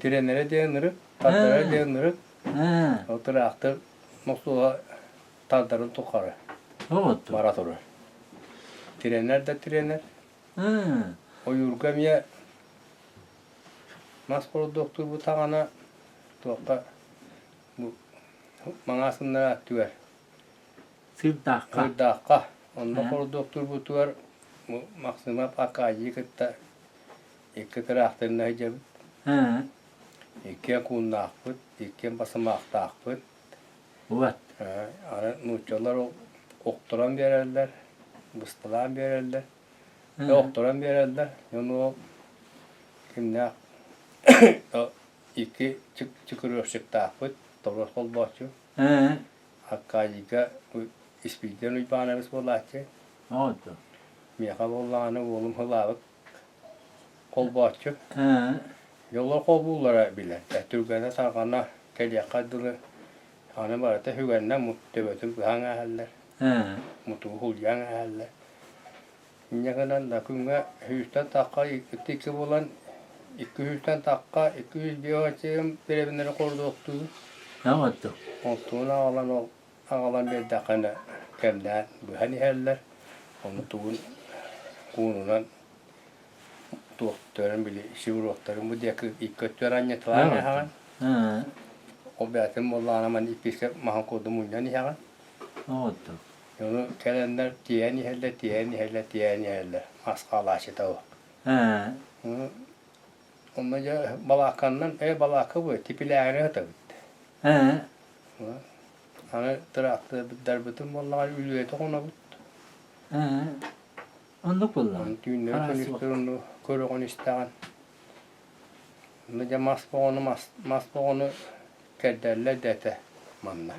Speaker 2: Тирэнэрэ диэн ырык, тардара диэн ырык. Ол тыраахтыр мохсуола тардарын тухары бара турар. Тирэнэр да тирэнэр. Ойуурга эмиэ мас хордуохтуурбут саҕана туохха бу маҥаасыннара түгэр
Speaker 1: Сыырдаахха.
Speaker 2: Сыырдаахха. Онно хордуохтуурбутугар Максимов Аркадийы кытта икки тыраахтырына сылдьабыт. Иккиэн кууннаахпыт, иккиэн басымаахтаахпыт.
Speaker 1: Вот.
Speaker 2: Аны нууччалар охторон биэрэллэр, бысталаан биэрэллэр. Охторон биэрэллэр. Ону ол кимнээх икки чыкырыахчыктаахпыт, торуос холбооччу. Аркадийга Испирдиэн Уйбаанабыс буолааччы. Миэхэ буоллаҕына уолум Һылаабык холбооччу. Дьоллор холбууллара билэр. Түргэнэ-тарҕана кэлиэххэ дылы аны барыта үгэннэ төбөтүн быһан ааһаллар. Мутугу хулуйан ааһаллар. Инньэ гынан да күҥҥэ сүүстэн тахха икки буолан 200-тэн тахха 205 бирэбиннэри хордуохтуу. Онтуун аҕалан ол аҕалан биэрдэххинэ кэмнээн быһан иһэллэр. Ону тугун куунунан туохтарын били сибуруоктарын бу диэки икки өттүгэр анньыталаан иһэҕин. Ол бэйэтин буоллаҕына маны иппискэ маһын курдук мунньан иһэҕин. Ону кэлэннэр тиэйэн иһэллэр, тиэйэн иһэллэр, тиэйэн иһэллэр. Мас хаалааччыта ол. Онно дьэ балаакканнан, ээ балаакка буо, типилээҕинэ сытабыт. Аны тыраахтардарбытын буоллаҕа үлүөтэ хонобут.
Speaker 1: Оннук буоллаҕа.
Speaker 2: Түүннэри күнүстэр онну көрөҕүн истэҕин. Онно дьэ мас боҕону мас боҕону кэрдэллэр да этэ манна.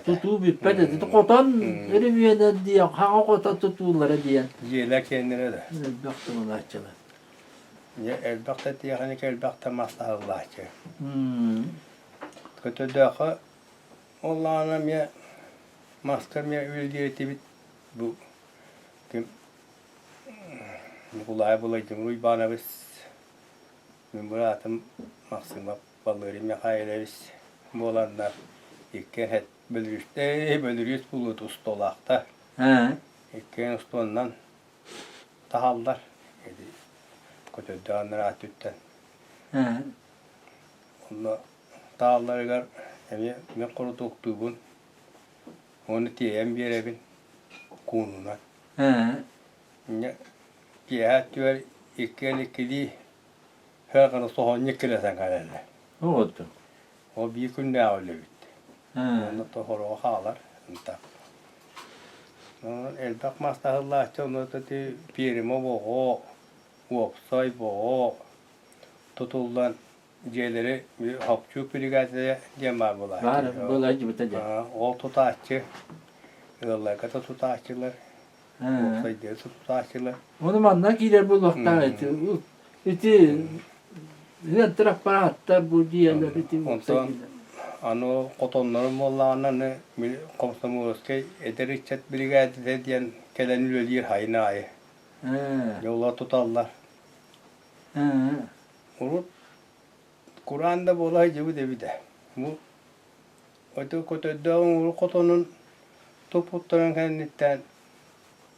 Speaker 1: Тутуу бүппэт этэ. Хотон өрөмүөнэ диэн, хаҥа хотон тутуулара диэн.
Speaker 2: Дьиэлэр киэннэрэ да.
Speaker 1: Элбэх тумулааччылар.
Speaker 2: Дьэ элбэх да тиэхиньикэ, элбэх да мас таһыллааччы. Көтөдөөхө Ол аана эмиэ маска эмиэ үлэлиир этибит. Бу ким Ньукулай Былайдьымыр Уйбаанабыс, мин быраатым Максимов Валерий Михайлович буоланнар иккиэн эт бөлүрүүстэй бөлүрүүс булуут устуулаахтар. Иккиэн устуоннан таһаллар. Ити көтөрдөөх анараа өттүттэн. Онно таалларыгар эмиэ мин хорутуоктуубун уонна тиэйэн биэрэбин куунунан. Инньэ киэһэ өттүгэр иккиэн иккилии һэ гына соһонньук килэсэн кэлэллэр.
Speaker 1: Оҕотто.
Speaker 2: Ол биир күннээҕи үлэбит. Онно тохороҕо хаалар ынтах. Элбэх мас таһыллааччы онно ити пиэрмэ боҕо, уопсай боҕо тутуллан дьиэлэри хопчуук биригээдэтэ диэн баар буолааччы.
Speaker 1: Баар буолааччыбыта дьэ.
Speaker 2: Ол тутааччы, ыалларга да тутааччылар, уопсайдыы да тутааччылар.
Speaker 1: Ону манна киирэр буолуохтаах ити. Ити ыантыр аппарааттар бу дьиэлэр ити
Speaker 2: Онтон аны хотоннорун буоллаҕына аны комсомольскай эдэр ыччат биригээдэтэ диэн кэлэн үлэлиир сайын аайы. Дьэ олор туталлар. Урут кураан да буола сылдьыбыт эбит ээ. Бу ити көтөрдөөх уҥуорук хотонун туппуттарын кэнниттэн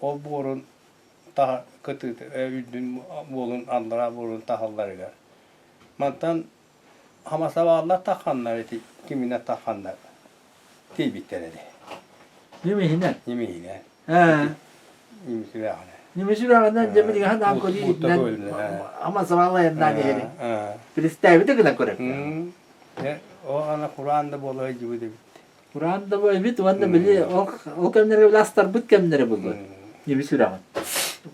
Speaker 2: ол буорун таһа кытыыта үрдүн буолун аллараа буорун таһалларыгар мантан хамасабааллар тахханнар ити киминэ тахханнар тиийбиттэр эти.
Speaker 1: Ньимиһинэн.
Speaker 2: Ньимиһинэн. Ньимисүрэҕинэн.
Speaker 1: Ньимисүрэҕинэн дьэ билигин ханаан көрүү амасабаалла айаннаан иһэри. Представить гына көрөр.
Speaker 2: Ол ана кураан да буола сылдьыбыт эбит.
Speaker 1: Кураан да эбит уонна били ол ол кэмнэргэ били астарбыт кэмнэрэ буолла. Ньимисүрэҕин.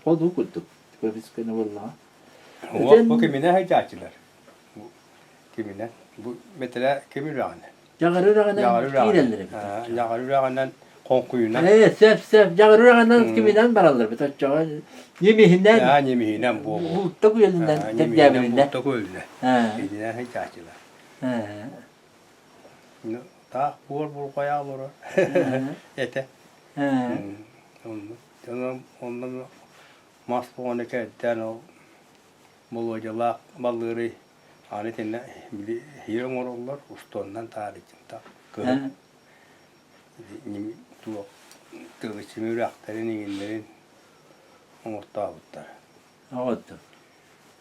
Speaker 1: Ходуу курдук. Көбүс көнө буоллаҕа.
Speaker 2: Бу киминэ сылдьааччылар. Киминэн? Бу бэтэрээ ким үрэҕинэн?
Speaker 1: Дьаҕар үрэҕинэн киирэллэр эбит.
Speaker 2: Дьаҕар үрэҕинэн хоҥкуйунан.
Speaker 1: Ээ, сөп, сөп. Дьаҕар үрэҕинэн киминэн бараллар эбит оччоҕо ньимиһинэн.
Speaker 2: Аа, ньимиһинэн буолуо.
Speaker 1: Буутта күөлүнэн тэрдээбилинэ.
Speaker 2: Буутта күөлүнэн. Итинэн сылдьааччылар. Таах буор бурҕайа олорор этэ. Онно онно мас оҕону кэрдээн ол Болуодьалаах баллыырый аны итиннэ били иһиир оҥороллор устуоннан таарыччынта кыһын туох тылыччыны үрэхтэрин иҥиннэрин оҥортообуттар.
Speaker 1: Оҕотто.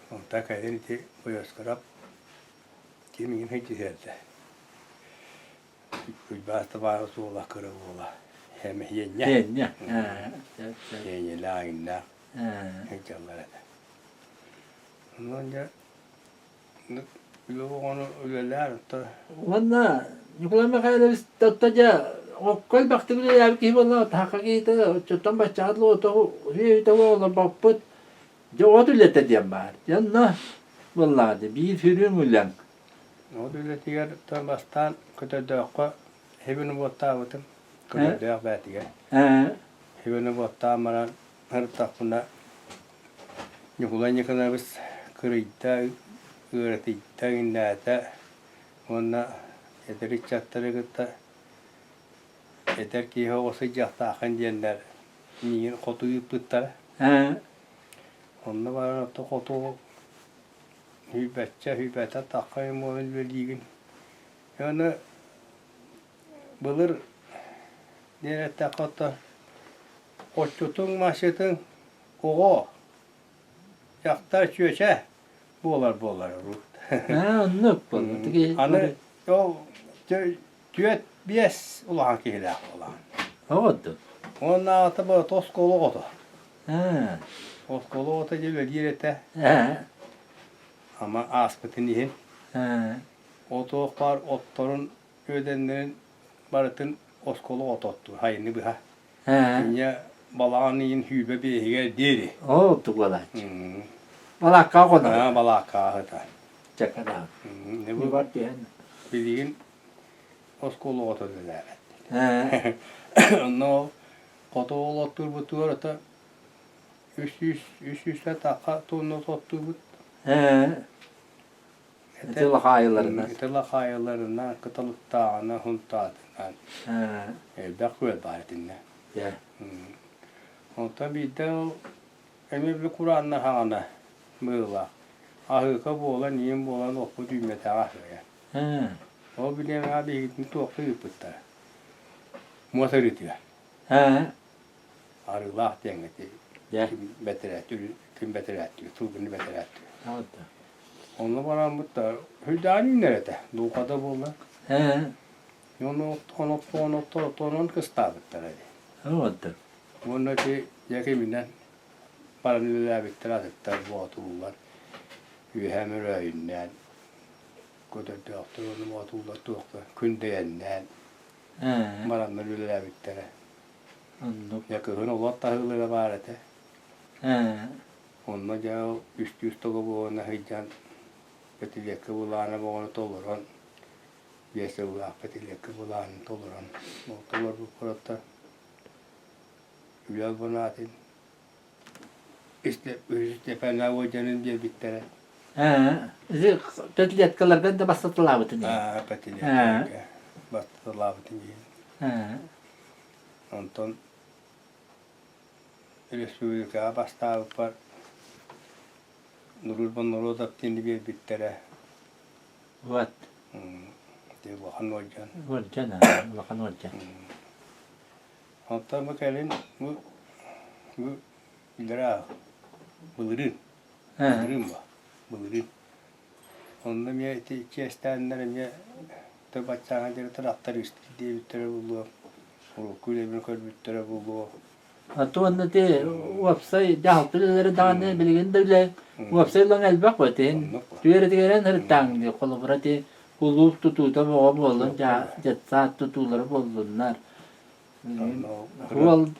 Speaker 2: Онтон кэлин ити Бойоскарап ким иҥин сылдьыһыарда. Уйбаас табаарыс уола кыра уола Хиэнньэ.
Speaker 1: Хиэнньэ.
Speaker 2: Хиэнньэлээх иҥнээх сылдьаллар этэ. Онон дьэ үлэ оҕону үлэлээн оттон
Speaker 1: Уонна Ньукулай Михайлович тотто дьэ окко элбэхтик үлэлээбит киһи буолла таһака киһитэ оччоттон баччаҕа дылы отоҕу олорбоппут дьэ от үлэтэ диэн баар дьэ онно буоллаҕа дии биир сүрүн үлэҥ
Speaker 2: От үлэтигэр бастаан Көтөрдөөххө хибини буоттаабытым Көтөрдөөх бээтигэр хибини буоттаан баран сырыттахпына Ньукулай Ньукулаевич кырыйда, ыаратыйда, иҥнээтэ уонна эдэр ыччаттары кытта эдэр киһи оҕо сылдьыахтааххын диэннэр миигин хоту ыыппыттара. Онно баран ото хоту сүүрбэччэ, сүүрбэтэ тахха буолан үлэлиигин. Аны былыр диэн эттэххэ оттон Отчутуҥ, масчытыҥ оҕо, дьахтар, чүөчэ буолар буолар урут.
Speaker 1: Аа, оннук буолла.
Speaker 2: Аны ол түөрт биэс улахан киһилээх буолаҕын.
Speaker 1: Оҕоту.
Speaker 2: Уоннааҕыта барыта оскуола оҕото.
Speaker 1: Аа.
Speaker 2: Оскуола оҕото дьэ үлэлиир этэ.
Speaker 1: Аа.
Speaker 2: Ама ааспытын иһин.
Speaker 1: Аа.
Speaker 2: Ол туох баар отторун үөдэннэрин барытын оскуола оҕото оттуур сайыны быһа. Инньэ балаҕан ыйын сүүрбэ биэһигэр диэри.
Speaker 1: Оо, тугулааччы. Балаакка хонор.
Speaker 2: Балаакка аһыта.
Speaker 1: Чакадаах. Бу түһэн.
Speaker 2: Билигин оскуола оҕото үлэлээбэт. Онно хоту оттуурбутугар ото үс сүүс үс сүүстэн тахха тонна оттуубут.
Speaker 1: Ити лахаайыларынан.
Speaker 2: Ити лахаайыларынан, кыталыктааҕынан, хунтаатынан элбэх күөл баар итиннэ. Онтон биирдэ ол эмиэ били курааннар хаҕана быылаах аһыыка буолан, иин буолан оппут үүммэтэҕэ аһыйа. Ол билиэмэҕэ биһигитин туохха ыыппыттара? Муос арыытыгар. Арыылаах диэҥҥэ бэтэрээттүүр, күн бэтэрээттүүр, сылгыны бэтэрээттүүр. Онно бараммыт да сүрдээҕин үүнэр этэ, дулҕа да буолла. Ону оттоон кыстаабыттара дии. Уонна ити дьэ киминэн баран үлэлээбиттэр атыттар боотуллар үөһээ мөрөөйүннээн көтөрдөөхтөр уонна боотуллар туохха күндэйэннээн бараннар үлэлээбиттэрэ.
Speaker 1: Оннук.
Speaker 2: Дьэ кыһын олор таһыылара баар этэ. Онно дьэ ол үстүүс тоҕо сылдьан пятилетка былаана боҕону толорон биэс сыллаах пятилетка былаанын толорон ол толорбуппар үлэ албанаатын Степана уордьанын биэрбиттэрэ.
Speaker 1: Ээ, пятилеткаларга да бастатылаабытын иһин.
Speaker 2: Аа, пятилеткаларга бастатылаабытын иһин. Онтон республикаҕа бастаабыппар Дружба народов диэни биэрбиттэрэ.
Speaker 1: Вот.
Speaker 2: Ити улахан уордьан.
Speaker 1: Уордьан, улахан уордьан.
Speaker 2: Оттон бу кэлин бу бу үлэрэ былырыын былырыын бу былырыын онно эмиэ ити чиэстээннэр эмиэ баччааҥҥа диэри тырахтарыыстар диэбиттэрэ буолуо урукку үлэбин көрбүттэрэ буолуо
Speaker 1: А то уонна ити уопсай дьаһалта үлэлэрэ даҕаны билигин да үлэ уопсай ылан элбэх бу итин түөрэтигэрэн ырыттааҥ дии холобура ити кулууп тутуута бөҕө буоллун детсад тутуулара буоллуннар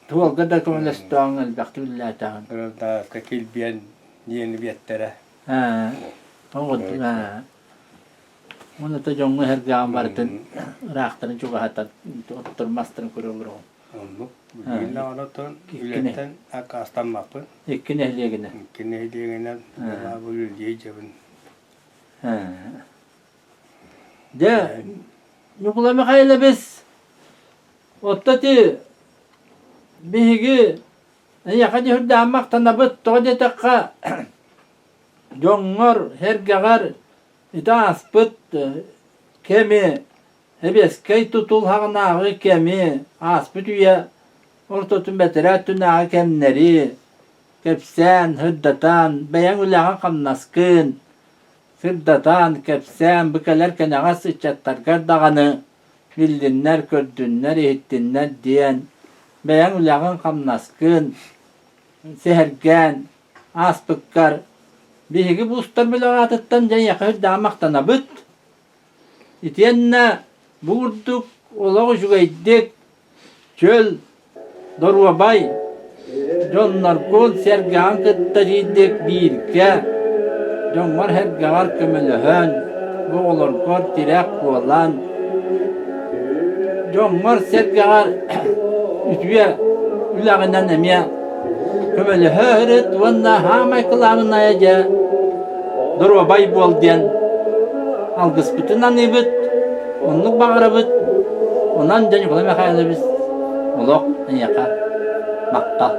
Speaker 1: Туолга да көмөлөстөҕүҥ элбэхтик үлэлээтэҕиҥ.
Speaker 2: Ырдаска килбиэн диэни биэттэрэ.
Speaker 1: Уонна то дьоҥҥо эһэргэҕин барытын ыраахтарын чугаһатан оттор мастарын көрө олороҕун.
Speaker 2: Оннук. Билигин даҕаны оттон үлэттэн аккаастаммаппын.
Speaker 1: Икки нэһилиэгинэн.
Speaker 2: Икки нэһилиэгинэн үлэлии дьэбин.
Speaker 1: Дьэ, Ньукулай Михайлович, оттон ити биһиги эйиэхэ дьүһүрдээн махтанабыт, тоҕо диэтэххэ, дьоҥҥор, сэргэҕэр ити ааспыт кэми, сэбиэскэй тутул хаҕынааҕы кэми, ааспыт үйэ ортотун бэтэрээ өттүнээҕи кэмнэри кэпсээн, сырдатан, бэйэҥ үлэҕин-хамнаскын Сырдатан, кэпсээн, бу кэлэр кэнэҕэс ыччаттаргар даҕаны биллиннэр, көрдүннэр, иһиттиннэр диэн, бэйэҥ үлэҕин-хамнаскын сэһэргээн ааспыккар биһиги бу устар бөлөх аатыттан дьэ эйиэхэ үрдээх махтанабыт. Итиэннэ бу курдук олох үчүгэйдик Чөл, доруобай дьонноргун сэргэҕин кытта биирдик бииргэ дьоҥҥор-сэргэҕэр көмөлөһөн, оҕолоргор тирэх буолан, дьоҥҥор-сэргэҕэр үтүө үлэҕинэн эмиэ көмөлөһө сырыт уонна саамай кылаабынайа дьэ доруобай буол диэн алгыспытын аныыбыт, оннук баҕарабыт. Онон дьэ Ньукулай Михайлович олох эйиэхэ махтал.